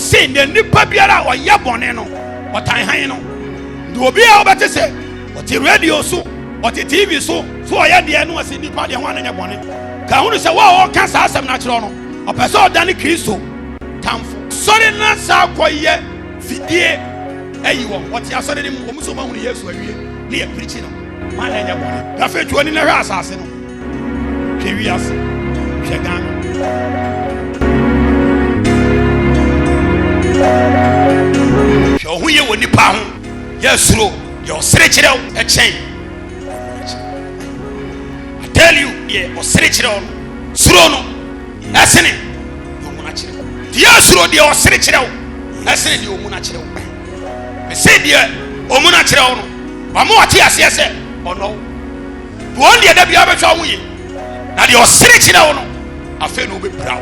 Ɔse na nipa biara a ɔyɛ bɔne no, ɔtan hann no. Nti obiara a wobɛte sɛ ɔte radio so, ɔte TV so, so ɔyɛ deɛ no ɔse nipa deɛ ho ana nyɛ bɔne. Ka hunu sɛ wo a ɔka saa asɛm no akyerɛ no, ɔpɛ sɛ ɔdane Kristo tamfo. Sɔre na saa kɔyɛ fidie ayi wɔn. Wɔte asɔre no mu, wɔn nso wɔahunu Yesu awie ne yɛ pirikyi no. Hwan na ɛnyɛ bɔne? Na afei tu w'ani na hwɛ asase no. Hwɛ wiase. Hwɛ Ghana. Hwɛ wo ho yie wɔ nipa ho. Yɛ suro deɛ ɔsere kyerɛ wo ɛkyɛn. I tell you, deɛ ɔsere kyerɛ wo no, suro no ɛsene deɛ ɔmuna kyerɛ wo. Deɛ suro deɛ ɔsere kyerɛ wo ɛsene deɛ ɔmuna kyerɛ wo. Mese deɛ ɔmuna kyerɛ wo no, wama wate aseɛ sɛ ɔnɔ wo. Wɔn deɛ da biara bɛhwɛ wo yie, na deɛ ɔsere kyerɛ wo no, afei na ɔbɛpira wo.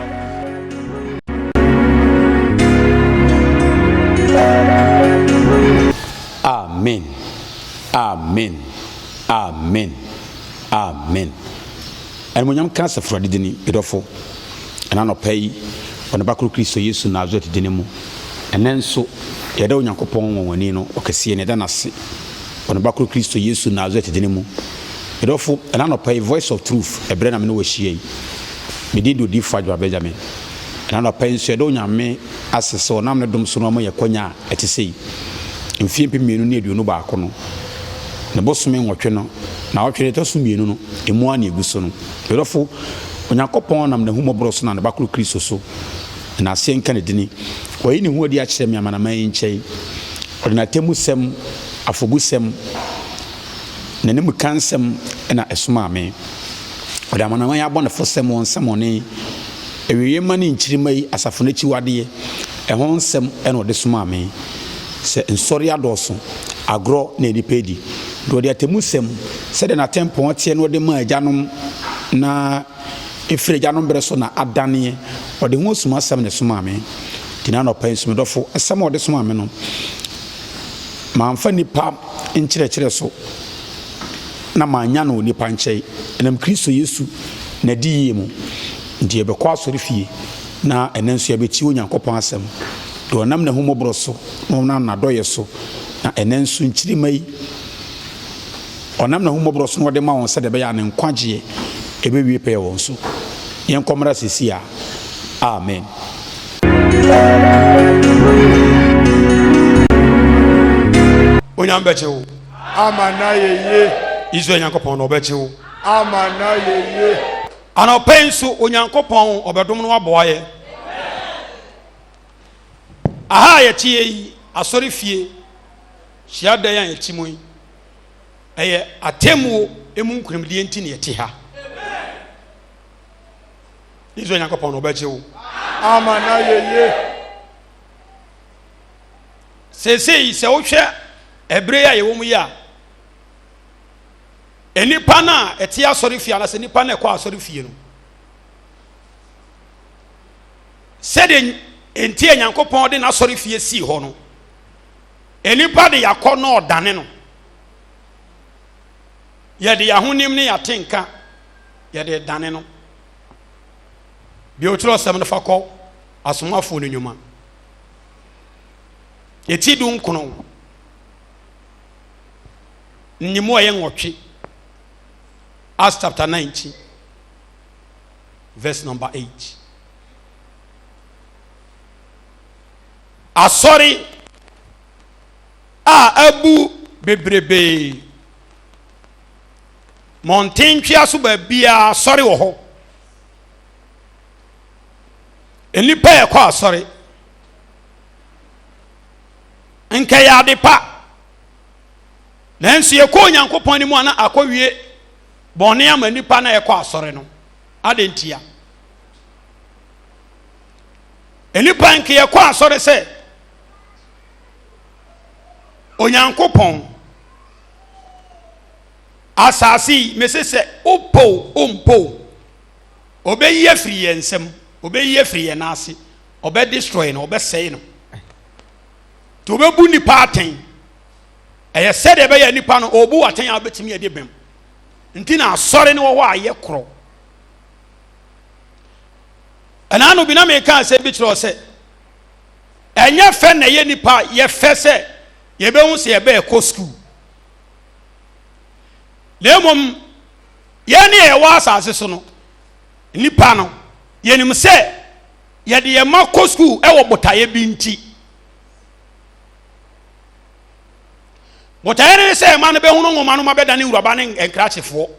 Amen Amen Amen Amen Animuonyam nka Asafo Awurade dini, me dɔfo, ɛna anɔpa yi, wɔ Ne Ba koro Kristo Yesu Nasaret dini mu. Ɛnnɛ nso, yɛda Onyankopɔn nwonwani no ɔkɛseɛ no, yɛda no ase wɔ Ne Ba koro Kristo Yesu Nasaret dini mu. Me dɔfo, ɛna anɔpa yi, Voice of Truth, ɛberɛ na me ne wo ahyia yi. Me din de Odiyifo Adwoa Benjamin. Ɛna anɔpa yi nso, yɛda Onyame ase sɛ ɔnam ne dom so no ama yɛn akwanya a ɛte sei. Mfeɛ 2021 no, ne bosome nwɔtwe no, naawɔtwe no ɛtɔ so mmienu no, emu ara na ɛgu so no. Me dɔfo, Onyankopɔn nam n'ahummɔborɔ so nam ne Ba koro Kristo so, na n'aseɛ nka ne dini. Wayi ne ho adi akyerɛ me amanaman yi nkyɛn. Ɔde n'atemmusɛm, afɔbusɛm, n'animka nsɛm na ɛsomaa me. Ɔde amanaman yi abɔnefosɛm, wɔn nsɛmmɔne, awieeɛ mma ne nkyirimma yi asafo no akyiwadeɛ, ɛho nsɛm na ɔde somaa me. Sɛ nsɔre adɔɔso, agorɔ na nnipa redi. Deɛ ɔde atemmusɛm, sɛdeɛ n'atempɔn teɛ na ɔde maa agyanom, na ɛfiri agyanom berɛ so na adaneɛ, ɔde ho asumasɛm na ɛsomaa me. Nti na anɔpa yi nso, me dɔfo, asɛm a ɔde somaa me no, mamfa nnipa nkyerɛkyerɛ so, na mannya no wɔ nnipa nkyɛn, ɛnam Kristo Yesu n'adiyie mu. Nti yɛbɛkɔ asɔrefie, na ɛnnɛ nso yɛabɛtie Onyankopɔn asɛm. Deɛ ɔnam n'ahummɔborɔ so, na ɔnam n'adɔeɛ so, na ɛnnɛ nso nkyirimma yi, ɔnam n'ahummɔborɔ so na ɔde ma wɔn sɛdeɛ ɛbɛyɛ a ne nkwagyeɛ ɛbɛwie pɛyɛ wɔn so. Yɛnkɔ mmra seesei a. Amen. Onyame bɛkye wo. Ama no ayɛ yie. Israel Nyankopɔn no ɔbɛkye wo. Ama no ayɛ yie. Anɔpa yi nso Onyankopɔn ɔbɛdom no aboa yɛ. Aha a yɛte yɛ yi, asɔre fie, hyiadan a yɛte mu yi, ɛyɛ atemmuo emu nkunimdie nti na yɛte ha. Israel Nyankopɔn no ɔbɛgye wo. Ama no ayɛ yie. Seesei sɛ wohwɛ ɛberɛ yi a yɛwɔ mu yi a, nnipa no a ɛte asɔre fie anaasɛ nnipa no a ɛkɔ asɔre fie no, sɛdeɛ nti a Nyankopɔn de n'asɔre fie sii hɔ no, nnipa de yɛakɔ na ɔdane no. Yɛde yɛahonim ne yɛatenka yɛde dane no. Bio twerɛsɛm no fa kɔ Asomafoɔ no nnwuma. Eti dunkron, nyimu a ɛyɛ nwɔtwe, Acts chapter 19, verse number 8. Asɔre a abu bebrebee, mmɔnten ntwea so baabiara asɔre wɔ hɔ. Nnipa ɛkɔ asɔre. Nka ɛyɛ ade pa. Nanso yɛkɔ Onyankopɔn anim a na akɔwie bɔne ama nnipa na ɛkɔ asɔre no. Adɛn ntia? Nnipa nka yɛkɔ asɔre sɛ Onyankopɔn asase yi mese sɛ wopoo wompoo ɔbɛyi afiri yɛn nsam, ɔbɛyi afiri yɛn nan ase, ɔbɛ destroy no, ɔbɛsɛe no. Nti ɔbɛbu nipa atɛn. Ɛyɛ sɛdeɛ ɛbɛyɛ nipa no ɔbu atɛn a ɔbɛtumi adi bem. Nti na asɔre no wɔ hɔ a yɛ korɔ. Ɛna ano bi na meka asɛm bi kyerɛ sɛ, Ɛnyɛ fɛ na ɛyɛ nipa yɛ fɛ sɛ yɛbɛhu sɛ yɛbɛɛkɔ sukuu. Na mmom yɛn ne yɛwɔ asase so no, nipa no, yɛnim sɛ yɛde yɛn mma kɔ sukuu wɔ botaeɛ bi nti. Botaeɛ no ne sɛ mma no bɛhunu nwoma no ma bɛdane nwuraba ne nkrakyefoɔ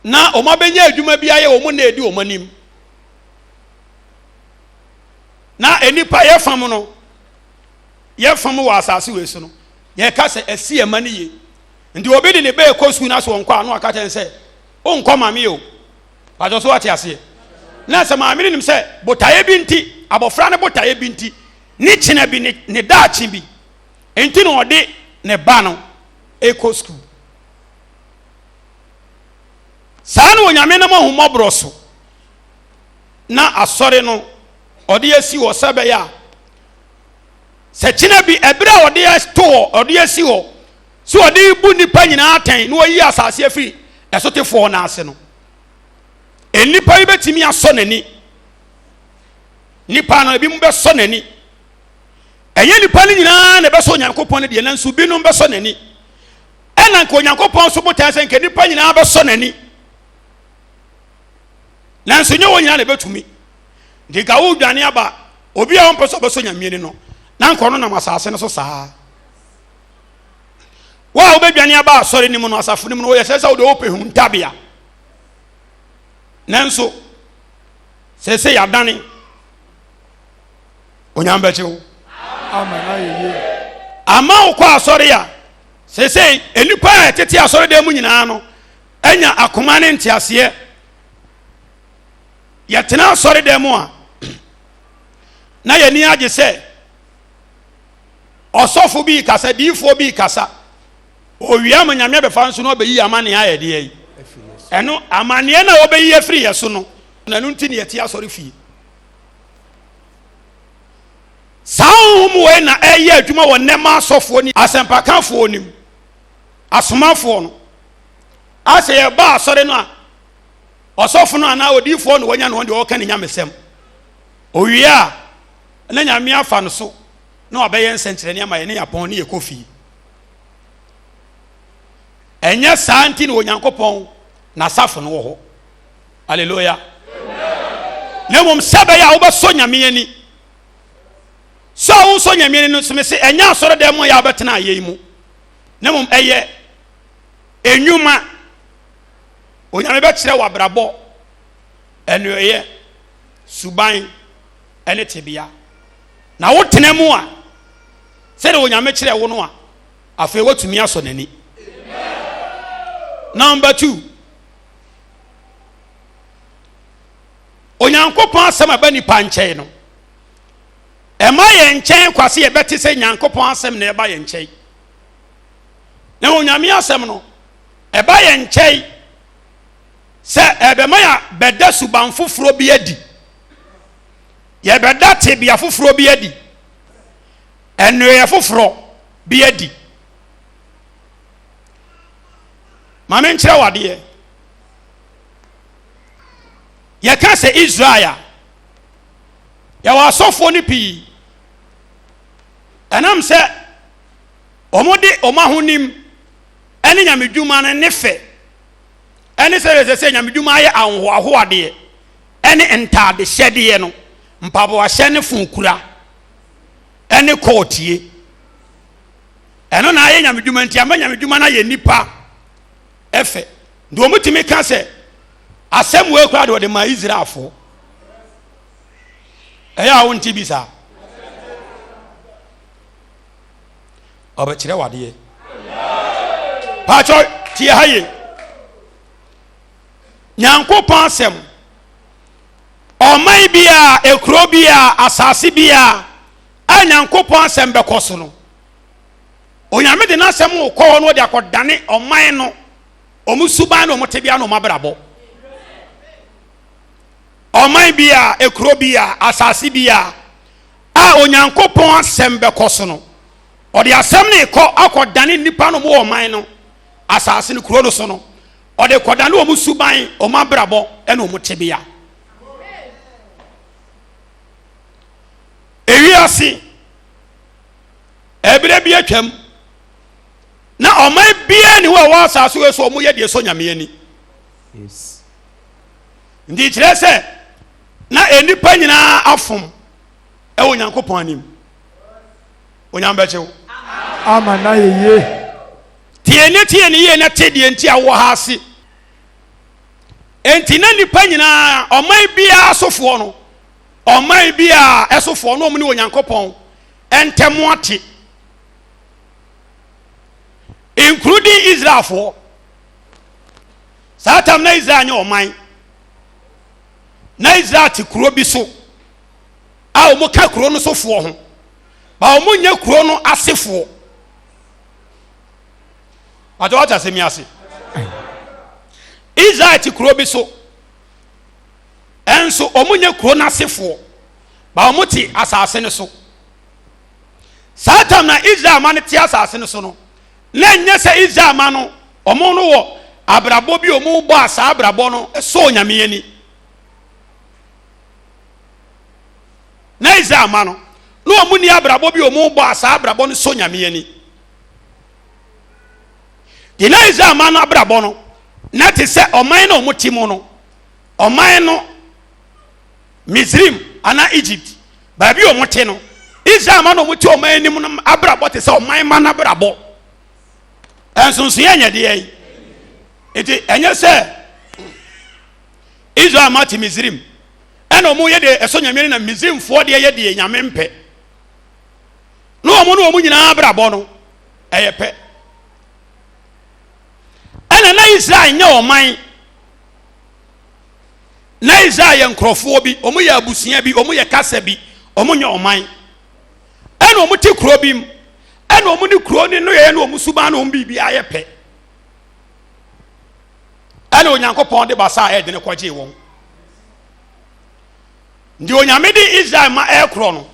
na wɔn abɛnya adwuma bi ayɛ wɔn na ɛdi wɔn anim. Na nnipa yɛfam no, yɛfam wɔ asase wei so no, yɛka sɛ ɛsi ɛma no yie. Nti obi de ne bɛɛ kɔ sukuu na so ɔnkɔ a, na waka kyɛn sɛ wonkɔ maame o. Patɔ so wate aseɛ. Na sɛ maame no nim sɛ botaeɛ bi nti, abɔfra no botaeɛ bi nti, ne kyena bi, ne, ne daakye bi nti na ɔde ne ba no ɛkɔ sukuu. Saa na Onyame nam ahummɔborɔ so na asɔre no ɔde asi hɔ sɛ ɛbɛyɛ a sɛ kyena bi ɛberɛ a ɔde ato hɔ ɔde asi hɔ sɛ ɔde bu nnipa nyinaa atɛn na ɔyi asase afiri ɛsotefoɔ no ase no, nnipa yi bɛtumi asɔ n'ani. Nnipa no ebinom bɛsɔ n'ani. Ɛnyɛ nnipa no nyinaa na ɛbɛsɔ Onyankopɔn no deɛ, nanso binom bɛsɔ n'ani. Ɛna nka Onyankopɔn nso botae sɛ nka nnipa nyinaa bɛsɔ n'ani. Nanso nyɛ wɔn nyinaa na ɛbɛtumi. Nti nka wodwane aba obi a ɔmpɛ sɛ ɔbɛsɔ Nyame ani no, na nka ɔno nam asase no so saa. Wo a wobɛdwane aba asɔre no mu no, asafo no mu no, woyɛ sɛ sɛ wode wopɛ huntabea. Nanso, sɛ yɛadane, Onyame bɛkye wo. Ama wokɔ asɔre a, sɛsɛ nnipa a ɛtete asɔre dan mu nyinaa no anya akoma ne nteaseɛ. Yɛtena asɔre dan mu a, na yɛni agye sɛ Ɔsɔfo bi rekasa, diyifoɔ bi rekasa. Owia ma Nyame abɛfa nso na ɔbɛyi amanneɛ ayɛ deɛ yi. Ɛno, amanneɛ no a wɔbɛyi afiri yɛ so no, na ɛno nti na yɛte asɔre fie. Saa honhom wei na ɛyɛ adwuma wɔ nnɛma asɔfoɔ ne asɛmpakafoɔ no mu, asomafoɔ no. Asɛ yɛba asɔre no a, ɔsɔfo no anaa odiyifoɔ no wanya no deɛ ɔka ne nyamesɛm. Owie a, na Nyame afa no so na wabɛyɛ nsɛnkyerɛnne ama yɛne yɛapɔn ne yɛkɔ fie. Ɛnyɛ saa nti na Onyankopɔn n'asafo no wɔ hɔ. Hallelujah. Na mmom sɛ ɛbɛyɛ a wobɛsɔ Nyame ani. Sɛ a wosɔ Nyame ani no nso mese ɛnyɛ asɔredan mu a yɛ a wobɛtena ayɛ yi mu. Na mmom ɛyɛ enwuma. Onyame bɛkyerɛ w'abrabɔ, ɛnuoyɛ, suban, ne tebea, na wotena mu a, sɛdeɛ Onyame kyerɛ wo no a, afei woatumi asɔ n'ani. Number two, Onyankopɔn asɛm a ɛba nipa nkyɛn no, ɛma yɛn nkyɛn kwa sɛ yɛbɛte sɛ Nyankopɔn asɛm na ɛba yɛn nkyɛn. Na Onyame asɛm no, ɛba yɛn nkyɛn sɛ ɛbɛma yɛabɛda suban foforɔ bi adi. Yɛbɛda tebea foforɔ bi adi, nnuoyɛ foforɔ bi adi. Ma menkyerɛ wo adeɛ. Yɛka sɛ Israel a, yɛwɔ asɔfoɔ no pii. Ɛnam sɛ wɔde wɔn ahonim ne nyamedwuma no ne fɛ ɛne sɛ ɛsɛ sɛ nyamedwuma ayɛ ahohoahoadeɛ ne ntaadehyɛdeɛ no, mpaboahyɛ ne fon kura ne kɔɔtie. Ɛno na ayɛ nyamedwuma nti ama nyamedwuma no ayɛ nnipa ɛfɛ. Nti wɔtumi ka sɛ asɛm wei koraa de wɔde maa Israelfoɔ. Ɛyɛ a wonte bi saa? Ɔbɛkyerɛ wadeɛ. Paatwɔ tie ha ye. Nyankopɔn asɛm. Ɔman biara, ekuro biara, asase biara a Nyankopɔn asɛm bɛkɔ so no, Onyame de n'asɛm rekɔ hɔ na ɔde akɔdane ɔman no, wɔn suban ne wɔn tebea ne wɔn abrabɔ. Ɔman biara, ekuro biara, asase biara a Onyankopɔn asɛm bɛkɔ so no, ɔde asɛm no rekɔ akɔdane nnipa no wɔ ɔman no, asase no, kuro no so no. Ɔde kɔdane wɔn suban, wɔn abrabɔ ne wɔn tebea. Ewiase, ɛberɛ bi atwam, na ɔman biara ni hɔ a ɛwɔ asase wei so wɔyɛ deɛ ɛsɔ Nyame ani. Nti kyerɛ sɛ na nnipa nyinaa afom ɛwɔ Nyankopɔn anim. Onyame bɛkye wo. Ama na yɛ yie. Tie ne tie ne yie na te deɛ nti a wowɔ ha ase. Enti na nnipa nyinaa, ɔman biara sofoɔ no, ɔman biara ɛsofoɔ no, wɔn ne Onyankopɔn ntɛm ate. Including Israelfoɔ. Saa tam na Israel nyɛ ɔman. Na Israel te kuro bi so a wɔn ka kuro no sofoɔ ho. Ba wɔn nyɛ kuro no asefoɔ. Ate wate asɛm yi ase? Israel te kuro bi so. Ɛnso wɔn nyɛ kuro no asefoɔ. Ba wɔn te asase no so. Saa tam na Israel ma no te asase no so no, na ɛnyɛ sɛ Israel ma no wɔn no wɔ abrabɔ bi wɔn bɔ a saa abrabɔ no sɔ Onyame ani. Na Israel ma no na wɔn ni abrabɔ bi wɔn bɔ a saa abrabɔ no sɔ Nyame ani. Deɛ na Israel ma no abrabɔ no na te sɛ ɔman na wɔn te mu no, ɔman no Misrim anaa Egypt baabi a wɔn te no, Israel ma na wɔn te ɔman anim no abrabɔ te sɛ ɔman ma no abrabɔ. Nsonsonoeɛ nyɛ deɛ yi. Nti ɛnyɛ sɛ Israel ma te Misrim ɛna wɔn yɛ deɛ ɛsɔ Nyame na Misrimfoɔ deɛ yɛ deɛ Nyame mpɛ. Na wɔn ne wɔn nyinaa abrabɔ no ɛyɛ pɛ. Ɛna na Israel nyɛ ɔman. Na Israel yɛ nkurɔfoɔ bi, wɔn yɛ abusua bi, wɔn yɛ kasa bi, wɔn nyɛ ɔman. Ɛna wɔn te kuro bi mu, ɛna wɔn ne kuro ne nneyɛɛ ne wɔn suban ne wɔn biribi ayɛ pɛ. Ɛna Onyankopɔn de basa a ɛde no kɔgyee wɔn. Nti Onyame de Israel ma ɛrekorɔ no,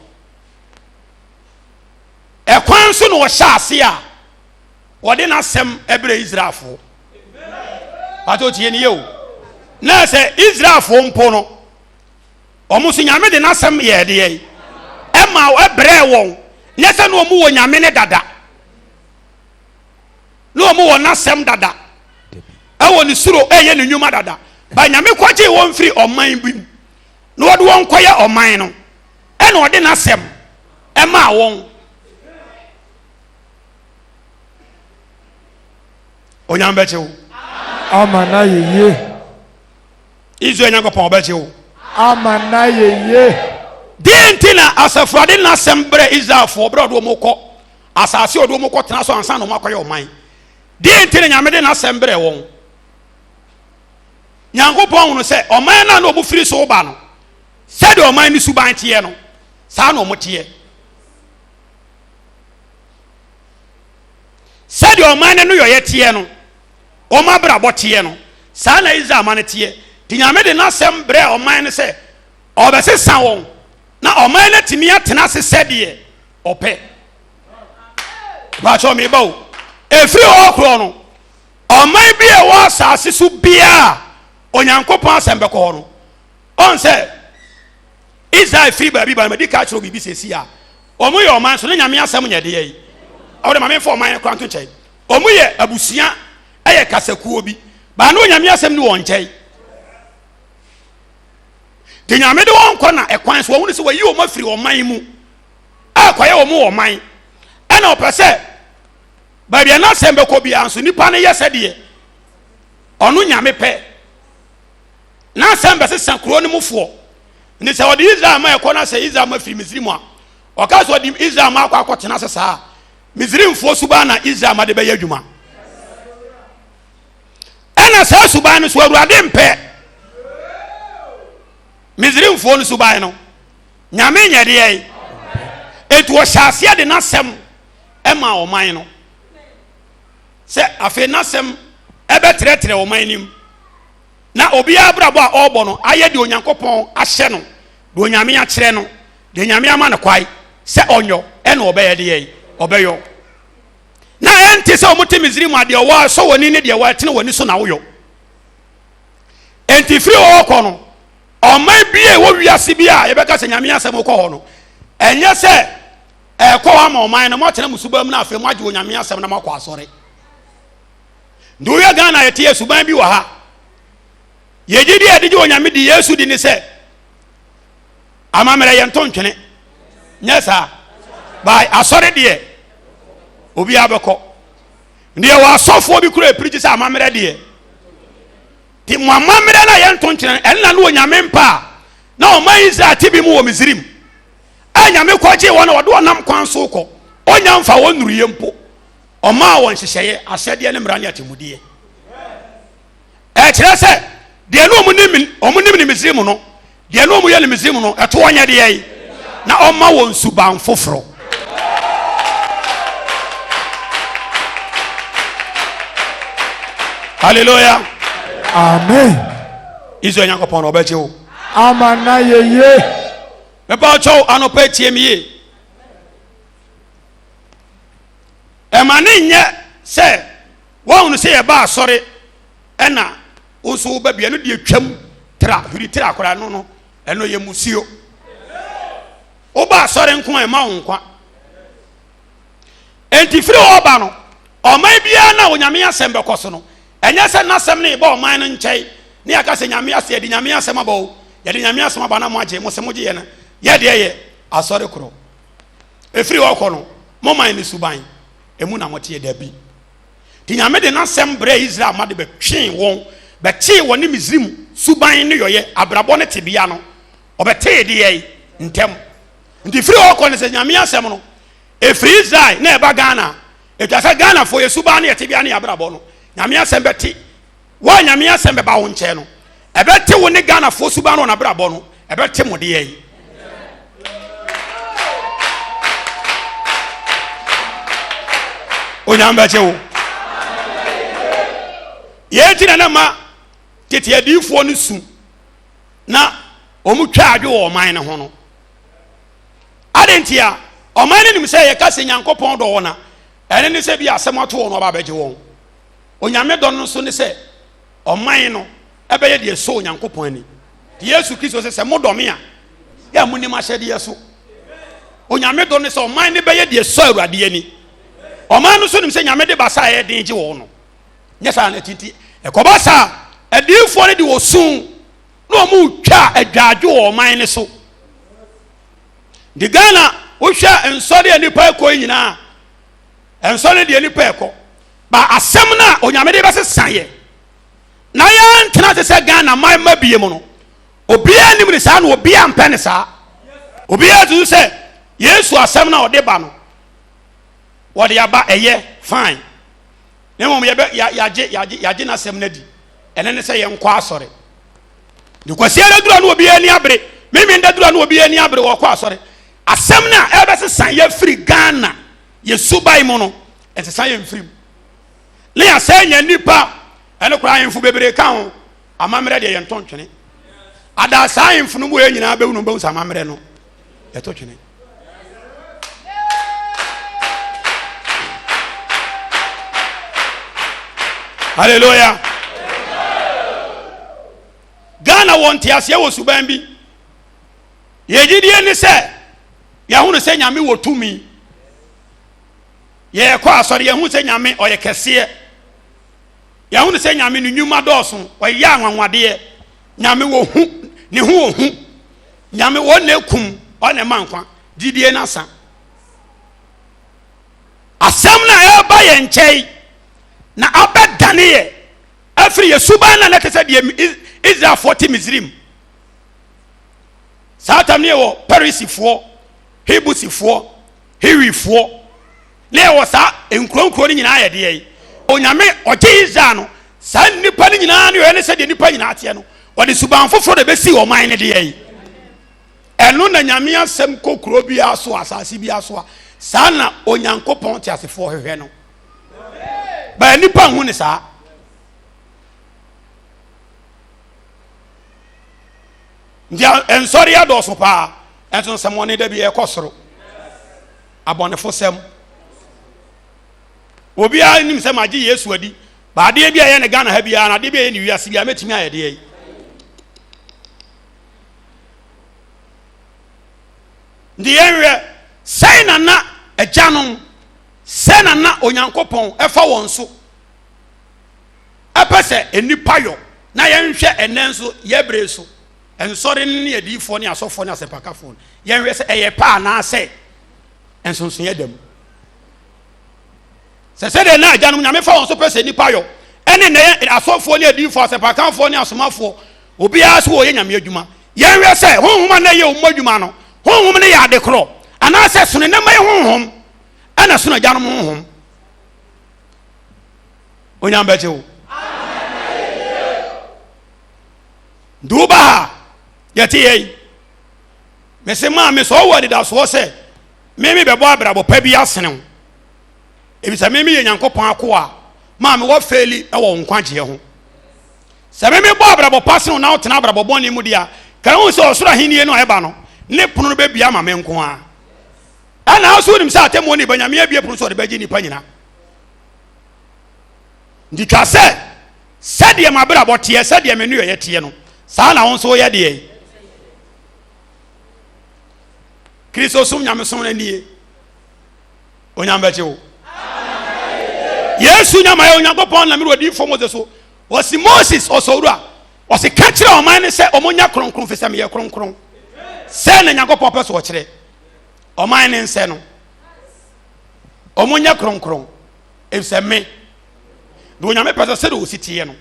ɛkwan so na ɔhyɛ ase a wɔde n'asɛm brɛ Israelfoɔ. Pato tie ne yɛ o. Na sɛ Israelfoɔ mpo no, wɔn nso Nyame de n'asɛm yɛɛ deɛ yi, ɛma ɛbrɛɛ wɔn. Nyɛ sɛ na wɔn wɔ Nyame ne dada, na wɔn wɔ n'asɛm dada, ɛwɔ ne suro ɛyɛ ne nnwuma dada. Ba Nyame kɔgyee wɔn firi ɔman bi mu, na wɔde wɔn kɔyɛ ɔman no, ɛna ɔde n'asɛm ɛmaa wɔn. Onyame bɛkye wo. Ama na yɛ yie. Israel Nyankopɔn ɔbɛkye wo. Ama na yɛ yie. Deɛ nti na asafo ade n'asɛm brɛ Israelfoɔ berɛ ɔde wɔn kɔ asase ɔde wɔn kɔ tena so ansa na wɔn akɔyɛ ɔman. Deɛ nti na Nyame de n'asɛm brɛ wɔn. Nyankopɔn hunu sɛ ɔman no a na wɔn firi so ba no, sɛdeɛ ɔman no suban teɛ no, saa na wɔn teɛ. Sɛdeɛ ɔman no nneyɔeɛ teɛ no, wɔn abrabɔ teɛ no, saa na Israel man no teɛ. Nti Nyame de n'asɛm brɛɛ ɔman no sɛ ɔbɛsesa wɔn na ɔman no atumi atena ase sɛdeɛ ɔpɛ. Baakyɛ meba o. Ɛfiri hɔ korɔ no, ɔman bi a ɛwɔ asase so biara Onyankopɔn asɛm bɛkɔ hɔ no, ɔn sɛ Israel firi baabi ba no, madi ka akyerɛ biribi sɛsi a, wɔn yɛ ɔman so ne Nyame asɛm nyɛ deɛ yi. Ɔde ma memfa ɔman no kora nto nkyɛn. Wɔn yɛ abusua, ɛyɛ kasakuo bi. Baa ne Onyame asɛm ni wɔn nkyɛn. De Nyame de wɔn kɔ na ɛkwan so, wɔn sɛ wɔyi wɔn afiri ɔman mu, akɔyɛ wɔn wɔ ɔman. Ɛna ɔpɛ sɛ baabi a n'asɛm bɛkɔ biara nso nipa no yɛ sɛdeɛ ɔno Nyame pɛ. N'asɛm bɛsesa kuro no mufoɔ. Nti sɛ ɔde Israel ma ɛkɔ na sɛ Israel ma firi Misrim a, ɔka sɛ ɔde Israel ma akɔ akɔtena ase saa a, Misrimfoɔ suban na Israel ma de bɛyɛ adwuma. Ɛna saa suban no so Awurade mpɛ. Misrimfoɔ no suban no, Nyame nyɛ deɛ yi. Enti ɔhyɛ aseɛ de n'asɛm ɛma ɔman no. Sɛ afei n'asɛm ɛbɛtrɛtrɛ ɔman no mu. Na obiara abrabɔ a ɔrebɔ no ayɛ deɛ Onyankopɔn ahyɛ no, deɛ Onyame akyerɛ no, deɛ Nyame ama no kwae sɛ ɔnyɔ, ɛna ɔbɛyɛ deɛ ɔbɛyɔ. Na ɛnte sɛ wɔte Misrim a deɛ ɔwɔ asɔ w'ani ne deɛ wɔatene w'ani so na woyɔ. Enti firi hɔ kɔ no, ɔman bi a ɛwɔ wiase bi a yɛbɛka sɛ Nyame asɛm kɔ hɔ no, Ɛnyɛ sɛ ɛkɔ hɔ ama ɔman no moatena mo suban mu na afei moagye Onyame asɛm na moakɔ asɔre. Nti wohwɛ Ghana yɛte yɛ suban bi wɔ ha. Yɛgye di a yɛde gye Onyame di Yesu di ne sɛ amammerɛ yɛnto ntwene. Nyɛ saa. By asɔre deɛ obiara bɛkɔ. Nti yɛwɔ asɔfoɔ bi kura ɛpirikyi sɛ amammerɛ deɛ. Nti mo amammerɛ no a yɛnto nkyene no, ɛno na ne Onyame mpa a na ɔman Israel te bi mu wɔ Misrim, a Nyame kɔgyee wɔn na wɔde wɔn nam kwan so kɔ, ɔnya mfa wɔn nnuruyɛ mpo, ɔmaa wɔn nhyehyɛeɛ, ahyɛdeɛ ne mmara ne atemmudeɛ. Ɛkyerɛ sɛ, deɛ na wɔn nim, wɔn nim ne Misrim no, Deɛ na wɔyɛ no Misraim no, ɛto wɔn nyɛ deɛ na ɔma wɔn suban foforɔ. Hallelujah. Amen. Israel Nyankopɔn na ɔbɛgye wo. Ama na yeye. Mɛpa ɔkyɛw anɔpa tie me yie. Ɛma ne nyɛ sɛ wɔn sɛ yɛba asɔre ɛna Wo nso wo ba bi, ɛno deɛ twam tra, hwiri tra koraa, ɛno no, ɛno yɛ musuo. Woba asɔre nko a ɛma wo nkwa. Enti firi hɔ ba no, ɔman biara na Onyame asɛm bɛkɔ so no, ɛnyɛ sɛ n'asɛm no reba ɔman no nkyɛn ne yɛaka sɛ Nyame asɛ yɛde Nyame asɛm aba o, yɛde Nyame asɛm aba na moagye, mo sɛ mogye yɛ no, yɛ deɛ yɛ asɔre korɔ. Ɛfiri hɔ kɔ no, mo man no suban, ɛmu na moteɛ, dabi. Nti Nyame de n'asɛm brɛɛ Israel mma de bɛtwee wɔn, bɛtee wɔne Misrim suban nneyɔeɛ, abrabɔ ne tebea no, ɔbɛtee deɛn? Ntɛm. Nti firi hɔ kɔ no sɛ Nyame asɛm no, ɛfiri Israel na ɛba Ghana a, ɛtwa sɛ Ghanafoɔ yɛ suban ne yɛ tebea ne yɛ abrabɔ no, Nyame asɛm bɛte Wo a Nyame asɛm bɛba wo nkyɛn no, ɛbɛte wo ne Ghanafoɔ suban ne wɔn abrabɔ no, ɛbɛte mo deɛ yi. Onyame bɛgye wo. Yɛn ti na na ma tete adiyifoɔ no su na wɔn twa adwo wɔ ɔman no ho no. Adɛn nti a ɔman no nim sɛ yɛka sɛ Nyankopɔn dɔ wɔn a ɛne ne sɛ bi asɛm ato wɔn ɔba abɛgye wɔn. Onyame dɔ no nso ne sɛ ɔman no ɛbɛyɛ deɛ ɛsɔ Onyankopɔn ani. Nti Yesu Kristo sɛ, sɛ modɔ me a, yɛ a monni m'ahyɛdeɛ so. Onyame dɔ ne sɛ ɔman no bɛyɛ deɛ ɛsɔ Awurade ani. Ɔman no nso nim sɛ Nyame de basa a ɛyɛ den gye wɔn no. Nyɛ saa na ɛti nti ɛkɔba saa adiyifoɔ no de osu na wɔn retwa adwadwo wɔ ɔman no so. Nti Ghana wohwɛ nsɔre a nnipa ɛkɔ yi nyinaa, nsɔre deɛ nnipa ɛkɔ. Ba asɛm no a Onyame de bɛsesa yɛ na yɛntena ase sɛ Ghana man mma bie mu no, obiara nim ne saa na obiara mpɛ ne saa. Obiara susu sɛ Yesu asɛm no a ɔde ba no, wɔde aba ɛyɛ fine. Na mmom yɛbɛ yɛagye yɛagye yɛagye n'asɛm no adi. Ɛne ne sɛ yɛnkɔ asɔre. Ne Kwasiada duru a na obiara ani abere, Memenda duru a na obiara ani abere wɔkɔ asɔre. Asɛm no a ɛbɛsesa yɛfiri Ghana yɛ suban mu no, ɛnsesa yɛn mfiri mu. Ne yɛasɛe nya nnipa, ɛno koraa ahemfo bebree ka ho. Amammerɛ deɛ yɛntɔ ntwene. Ada saa ahemfo no mu yɛ nyinaa bɛwu no bɛhu sɛ amammerɛ no yɛtɔ twene. Hallelujah. Ghana wɔ nteaseɛ wɔ suban bi. Yɛn gyidie ne sɛ yɛahunu sɛ Nyame wɔ tumi. Yɛkɔ asɔre yɛhu sɛ Nyame ɔyɛ kɛseɛ. Yɛahunu sɛ Nyame ne nnwuma dɔɔso, ɔyɛ anwanwadeɛ. Nyame wɔ hu, ne ho wɔ hu. Nyame wɔ na ekum, ɔna ɛma nkwa. Gyidie no asa. Asɛm no a ɛreba yɛn nkyɛn na abɛdane yɛ afiri yɛ suban na na ɛte sɛ deɛ Israelfoɔ te Misrim. Saa tam no yɛwɔ Perisifoɔ, Hebusifoɔ, Hiwifoɔ, na yɛwɔ saa nkuro nkuro no nyinaa yɛ deɛ yi. Onyame ɔgye Israel no, saa nnipa no nyinaa ne ɔyɛ ne sɛdeɛ nnipa nyinaa teɛ no, ɔde suban foforɔ na ɛbɛsi ɔman no deɛ yi. Ɛno na Nyame asɛm kɔ kuro biara so, asase biara so a, saa na Onyankopɔn teasefoɔ hwehwɛ no. Bɛɛ nnipa nhu ne saa. Nti nsɔre adɔɔso paa, ɛnso nsɛmmɔne da bi ɛkɔ soro. Abɔnefosɛm. Obiara nim sɛ magye Yesu adi. Ba adeɛ bi a ɛyɛ ne Ghana ha biara na adeɛ bi a ɛyɛ ne wiase biara mɛtumi ayɛ deɛ yi. Nti yɛnhwɛ sɛn na na agyanom, sɛn na na Onyankopɔn ɛfa wɔn so ɛpɛ sɛ nnipa yɔ, na yɛnhwɛ ɛnɛ nso yɛbere so nsɔre no ne adiyifoɔ ne asɔfoɔ ne asɛmpakafoɔ no, yɛnhwɛ sɛ ɛyɛ pɛ anaasɛ nsonsonoeɛ da mu. Sɛ sɛdeɛ na agyanom Nyame fa wɔn so pɛ sɛ nnipa yɔ, ɛne nnɛ asɔfoɔ ne adiyifoɔ, asɛmpakafoɔ ne asomafoɔ, obiara so wɔyɛ Nyame adwuma. Yɛnhwɛ sɛ honhom a na ɛyɛ wɔn adwuma no, honhom no yɛ ade korɔ, anaasɛ sono nnɛma yi honhom ɛna sono agyanom honhom. Onyame bɛgye wo. Nti woba ha yɛte yɛ yi, mese maa me sɛ ɔwɔ anidasoɔ sɛ me me bɛbɔ abrabɔ pa bi asene wo, efisɛ me meyɛ Nyankopɔn akoa a maa me wɔ feli wɔ wo nkwagyeɛ ho. Sɛ me mebɔ abrabɔ pa sene wo na wotena abrabɔ bɔne mu deɛ a, ka hu sɛ ɔsoro ahennie no a ɛba no ne pono no bɛbia ama me nko ara. Ɛna wo so wonim sɛ atemmuo ne ba Nyame abie pono sɛ ɔde bɛgye nnipa nyina. Nti twa sɛ sɛdeɛ m'abrabɔ teɛ, sɛdeɛ me nneyɔeɛ teɛ no, saa na wo nso woyɛ deɛ. Kristosom nyamesom no nie. Onyame bɛgye wo. Yesu nyama yɛ Onyankopɔn nam ne odiyifoɔ Mose so. Ɔsi Moses ɔsɔwura. Ɔsi ka kyerɛ ɔman no sɛ ɔmo nya kronkron fi sɛ meyɛ kronkron. Sɛ na Nyankopɔn pɛ so ɔkyerɛ ɔman ne nsɛ no. Ɔmo nyɛ kronkron efisɛ me na Onyame pɛ sɛ sɛdeɛ ɔsi teɛ no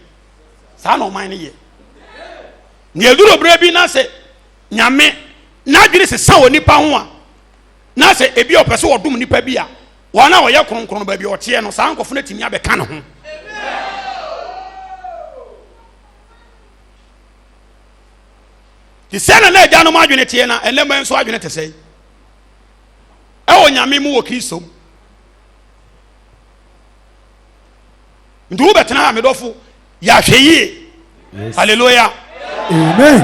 saa na ɔman no yɛ. Na ɛduru berɛ bi na sɛ Nyame n'adwene sesa wɔ nipa ho a, na sɛ ebi a ɔpɛ sɛ ɔdom nipa bi a, wɔn a wɔyɛ kronkron no baabi a ɔteɛ no, saa nkurɔfo no atumi abɛka ne ho. Te sɛ na na agyanom adwene teɛ na ɛnɛ mma nso adwene te sɛ ɛwɔ Nyame mu wɔ Kristo mu. Nti wobɛtena ha medɔfo yɛahwɛ yie. Hallelujah. Amen.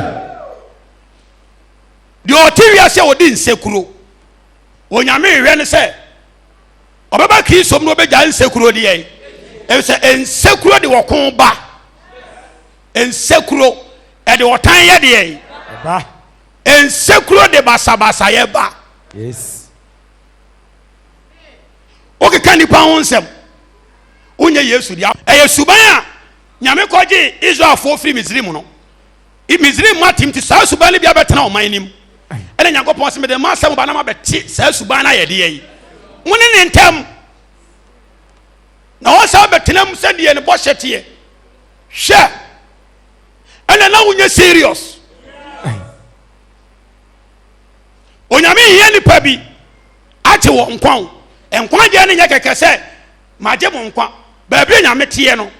Deɛ ɔte wiase a ɔdi nsekuro, Onyame hwehwɛ ne sɛ ɔbɛba Kristo mu na ɔbɛgya nsekuro deɛ. Ɛfisɛ nsekuro de ɔko ba. Nsekuro ɛde ɔtan yɛ deɛ. Ɛba. Nsekuro de basabasayɛ ba. Yes. Wokeka nipa ho nsɛm, wonyɛ Yesu deɛ. Ɛyɛ suban a Nyame kɔgye Israelfoɔ firi Misrim no. Misraim mu atem nti saa suban no bi abɛtena ɔman no mu. Ɛna Nyankopɔn sɛ mede m'asɛm ba na mabɛte saa suban no ayɛdeɛ yi mo ne ne ntam na wɔn bɛtena mu sɛdeɛ ne bɔhyɛ teɛ. Hwɛ, ɛna na wonyɛ serious. Onyame hia nipa bi agye wɔ nkwa o. Nkwagyeɛ no nyɛ kɛkɛ sɛ magye mo nkwa. Baabi a Nyame teɛ no,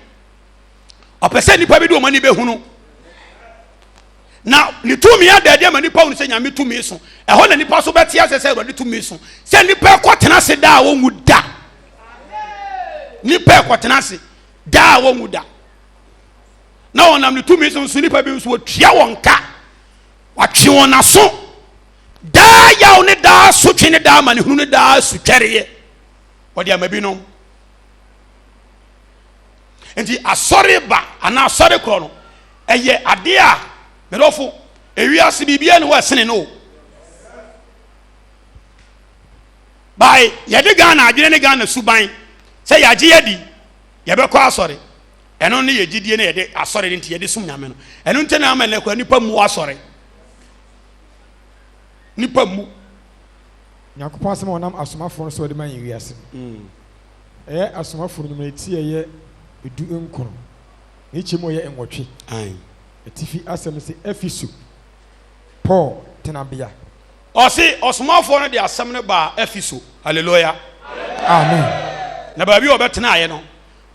ɔpɛ sɛ nnipa bi de wɔn ani bɛhunu na ne tumi ada adi ama nnipa hunu sɛ Nyame tumi so. Ɛhɔ na nnipa so bɛte ase sɛ Awurade tumi so, sɛ nnipa ɛkɔtena ase daa a wɔnwu da. Nnipa ɛkɔtena ase daa a wɔnwu da, na wɔnam ne tumi so nso nnipa bi nso wɔtua wɔn ka, wɔatwe wɔn aso daa yaw ne daa sotwe ne daa amanehunu ne daa sutwɛreɛ wɔde ama binom. Nti asɔre ba anaa asɔre korɔ no ɛyɛ adeɛ a medɔfo ewiase biribiara ne hɔ ɛsene no o. By yɛde Ghana adwene ne Ghana suban sɛ yɛagye yɛdi yɛbɛkɔ asɔre, ɛno ne yɛ gyidie ne yɛde asɔre no nti yɛde som Nyame no. Ɛno nti na ama nnɛ koraa nipa mmu asɔre, nipa mmu. Nyankopɔn asɛm a ɔnam asomafoɔ no so ɔde ma yɛn wiase no. Ɛyɛ Asomafo no nnwuma ti a ɛyɛ du nkron, ne kyɛ mu a ɛyɛ nwɔtwe. Atifi asɛm no se, Efeso, Paul tenabea. Ɔse ɔsomafoɔ no de asɛm no baa Efeso. Hallelujah. Amen. Na baabi a ɔbɛtenaeɛ no,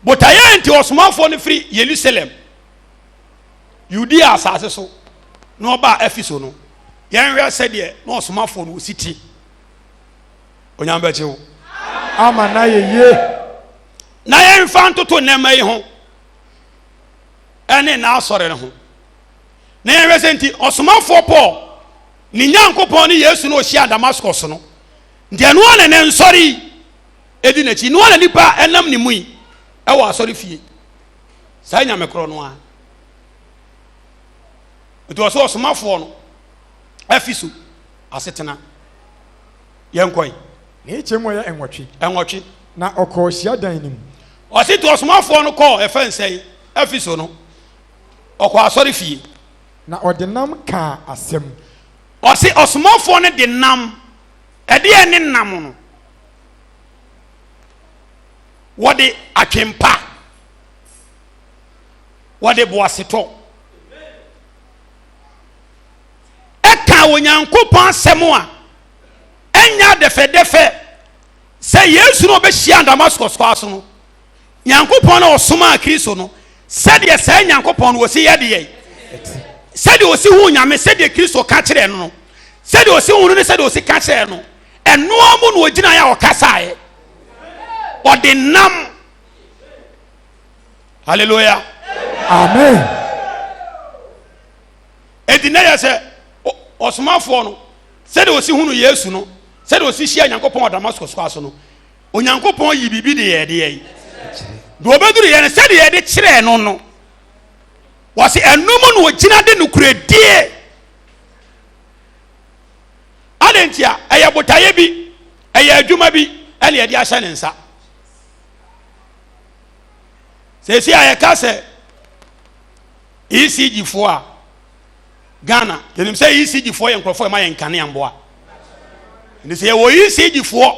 botaeɛ nti ɔsomafoɔ no firi Yerusalem, Yudea asase so, na ɔbaa Efeso no, yɛnhwɛ sɛdeɛ na ɔsomafoɔ no ɔsi te. Onyame bɛgye wo. Ama na yɛ yie. Na yɛmfa ntoto nneɛma yi ho ɛne n'asɔre no ho. Na yɛnhwɛ sɛ nti ɔsomafoɔ Paul ne Nyankopɔn ne Yesu no ɔhyia Damascus no, nti ɛno ara na ne nsɔre yi ɛdi n'akyi, ɛno ara na nipa ɛnam ne mu yi ɛwɔ asɔre fie, saa Nyame korɔ no ara. Nti ɔsɛ ɔsomafoɔ no afi so asetena. Yɛnkɔe. Ne kyɛ mu ɔyɛ nwɔtwe. Nwɔtwe. Na ɔkɔɔ hyiadan no mu. Ɔse nti ɔsomafoɔ no kɔɔ ɛfɛ nsɛn Efeso no, ɔkɔɔ asɔre fie. Na ɔde nam kaa asɛm. Ɔse ɔsomafoɔ no de nam, ɛdeɛn ne nam no? Wɔde atwempa, wɔde boasetɔ ɛkaa Onyankopɔn asɛm a ɛnyɛ adɛfɛdɛfɛ sɛ Yesu no ɔbɛhyia Damascus kwan so no, Nyankopɔn na ɔsomaa Kristo no, sɛdeɛ saa Nyankopɔn no wɔsi yɛ deɛ, sɛdeɛ ɔsi hu Nyame, sɛdeɛ Kristo ka kyerɛɛ no no, sɛdeɛ ɔsi hu no ne sɛdeɛ ɔsi ka kyerɛɛ no, ɛnoa mu na ɔgyinaeɛ a ɔkasaeɛ. Ɔde nam. Hallelujah. Amen. Enti na yɛ sɛ ɔsomafoɔ no, sɛdeɛ ɔsi hunu Yesu no, sɛdeɛ ɔsi hyia Nyankopɔn wɔ Damascus kwan so no, Onyankopɔn yi biribi de yɛɛ deɛ yi. Deɛ ɔbɛduru yɛ no, sɛdeɛ yɛde kyerɛɛ no no, wɔsi ɛno mu na ɔgyina de nokorɛdie. Adɛn nti a ɛyɛ botaeɛ bi, ɛyɛ adwuma bi ɛna yɛde ahyɛ ne nsa. Seesei a yɛka sɛ ECG foɔ a Ghana yɛnim sɛ ECG foɔ yɛ nkurɔfoɔ ɛma yɛ nkanea mboa. Nti sɛ yɛwɔ ECG foɔ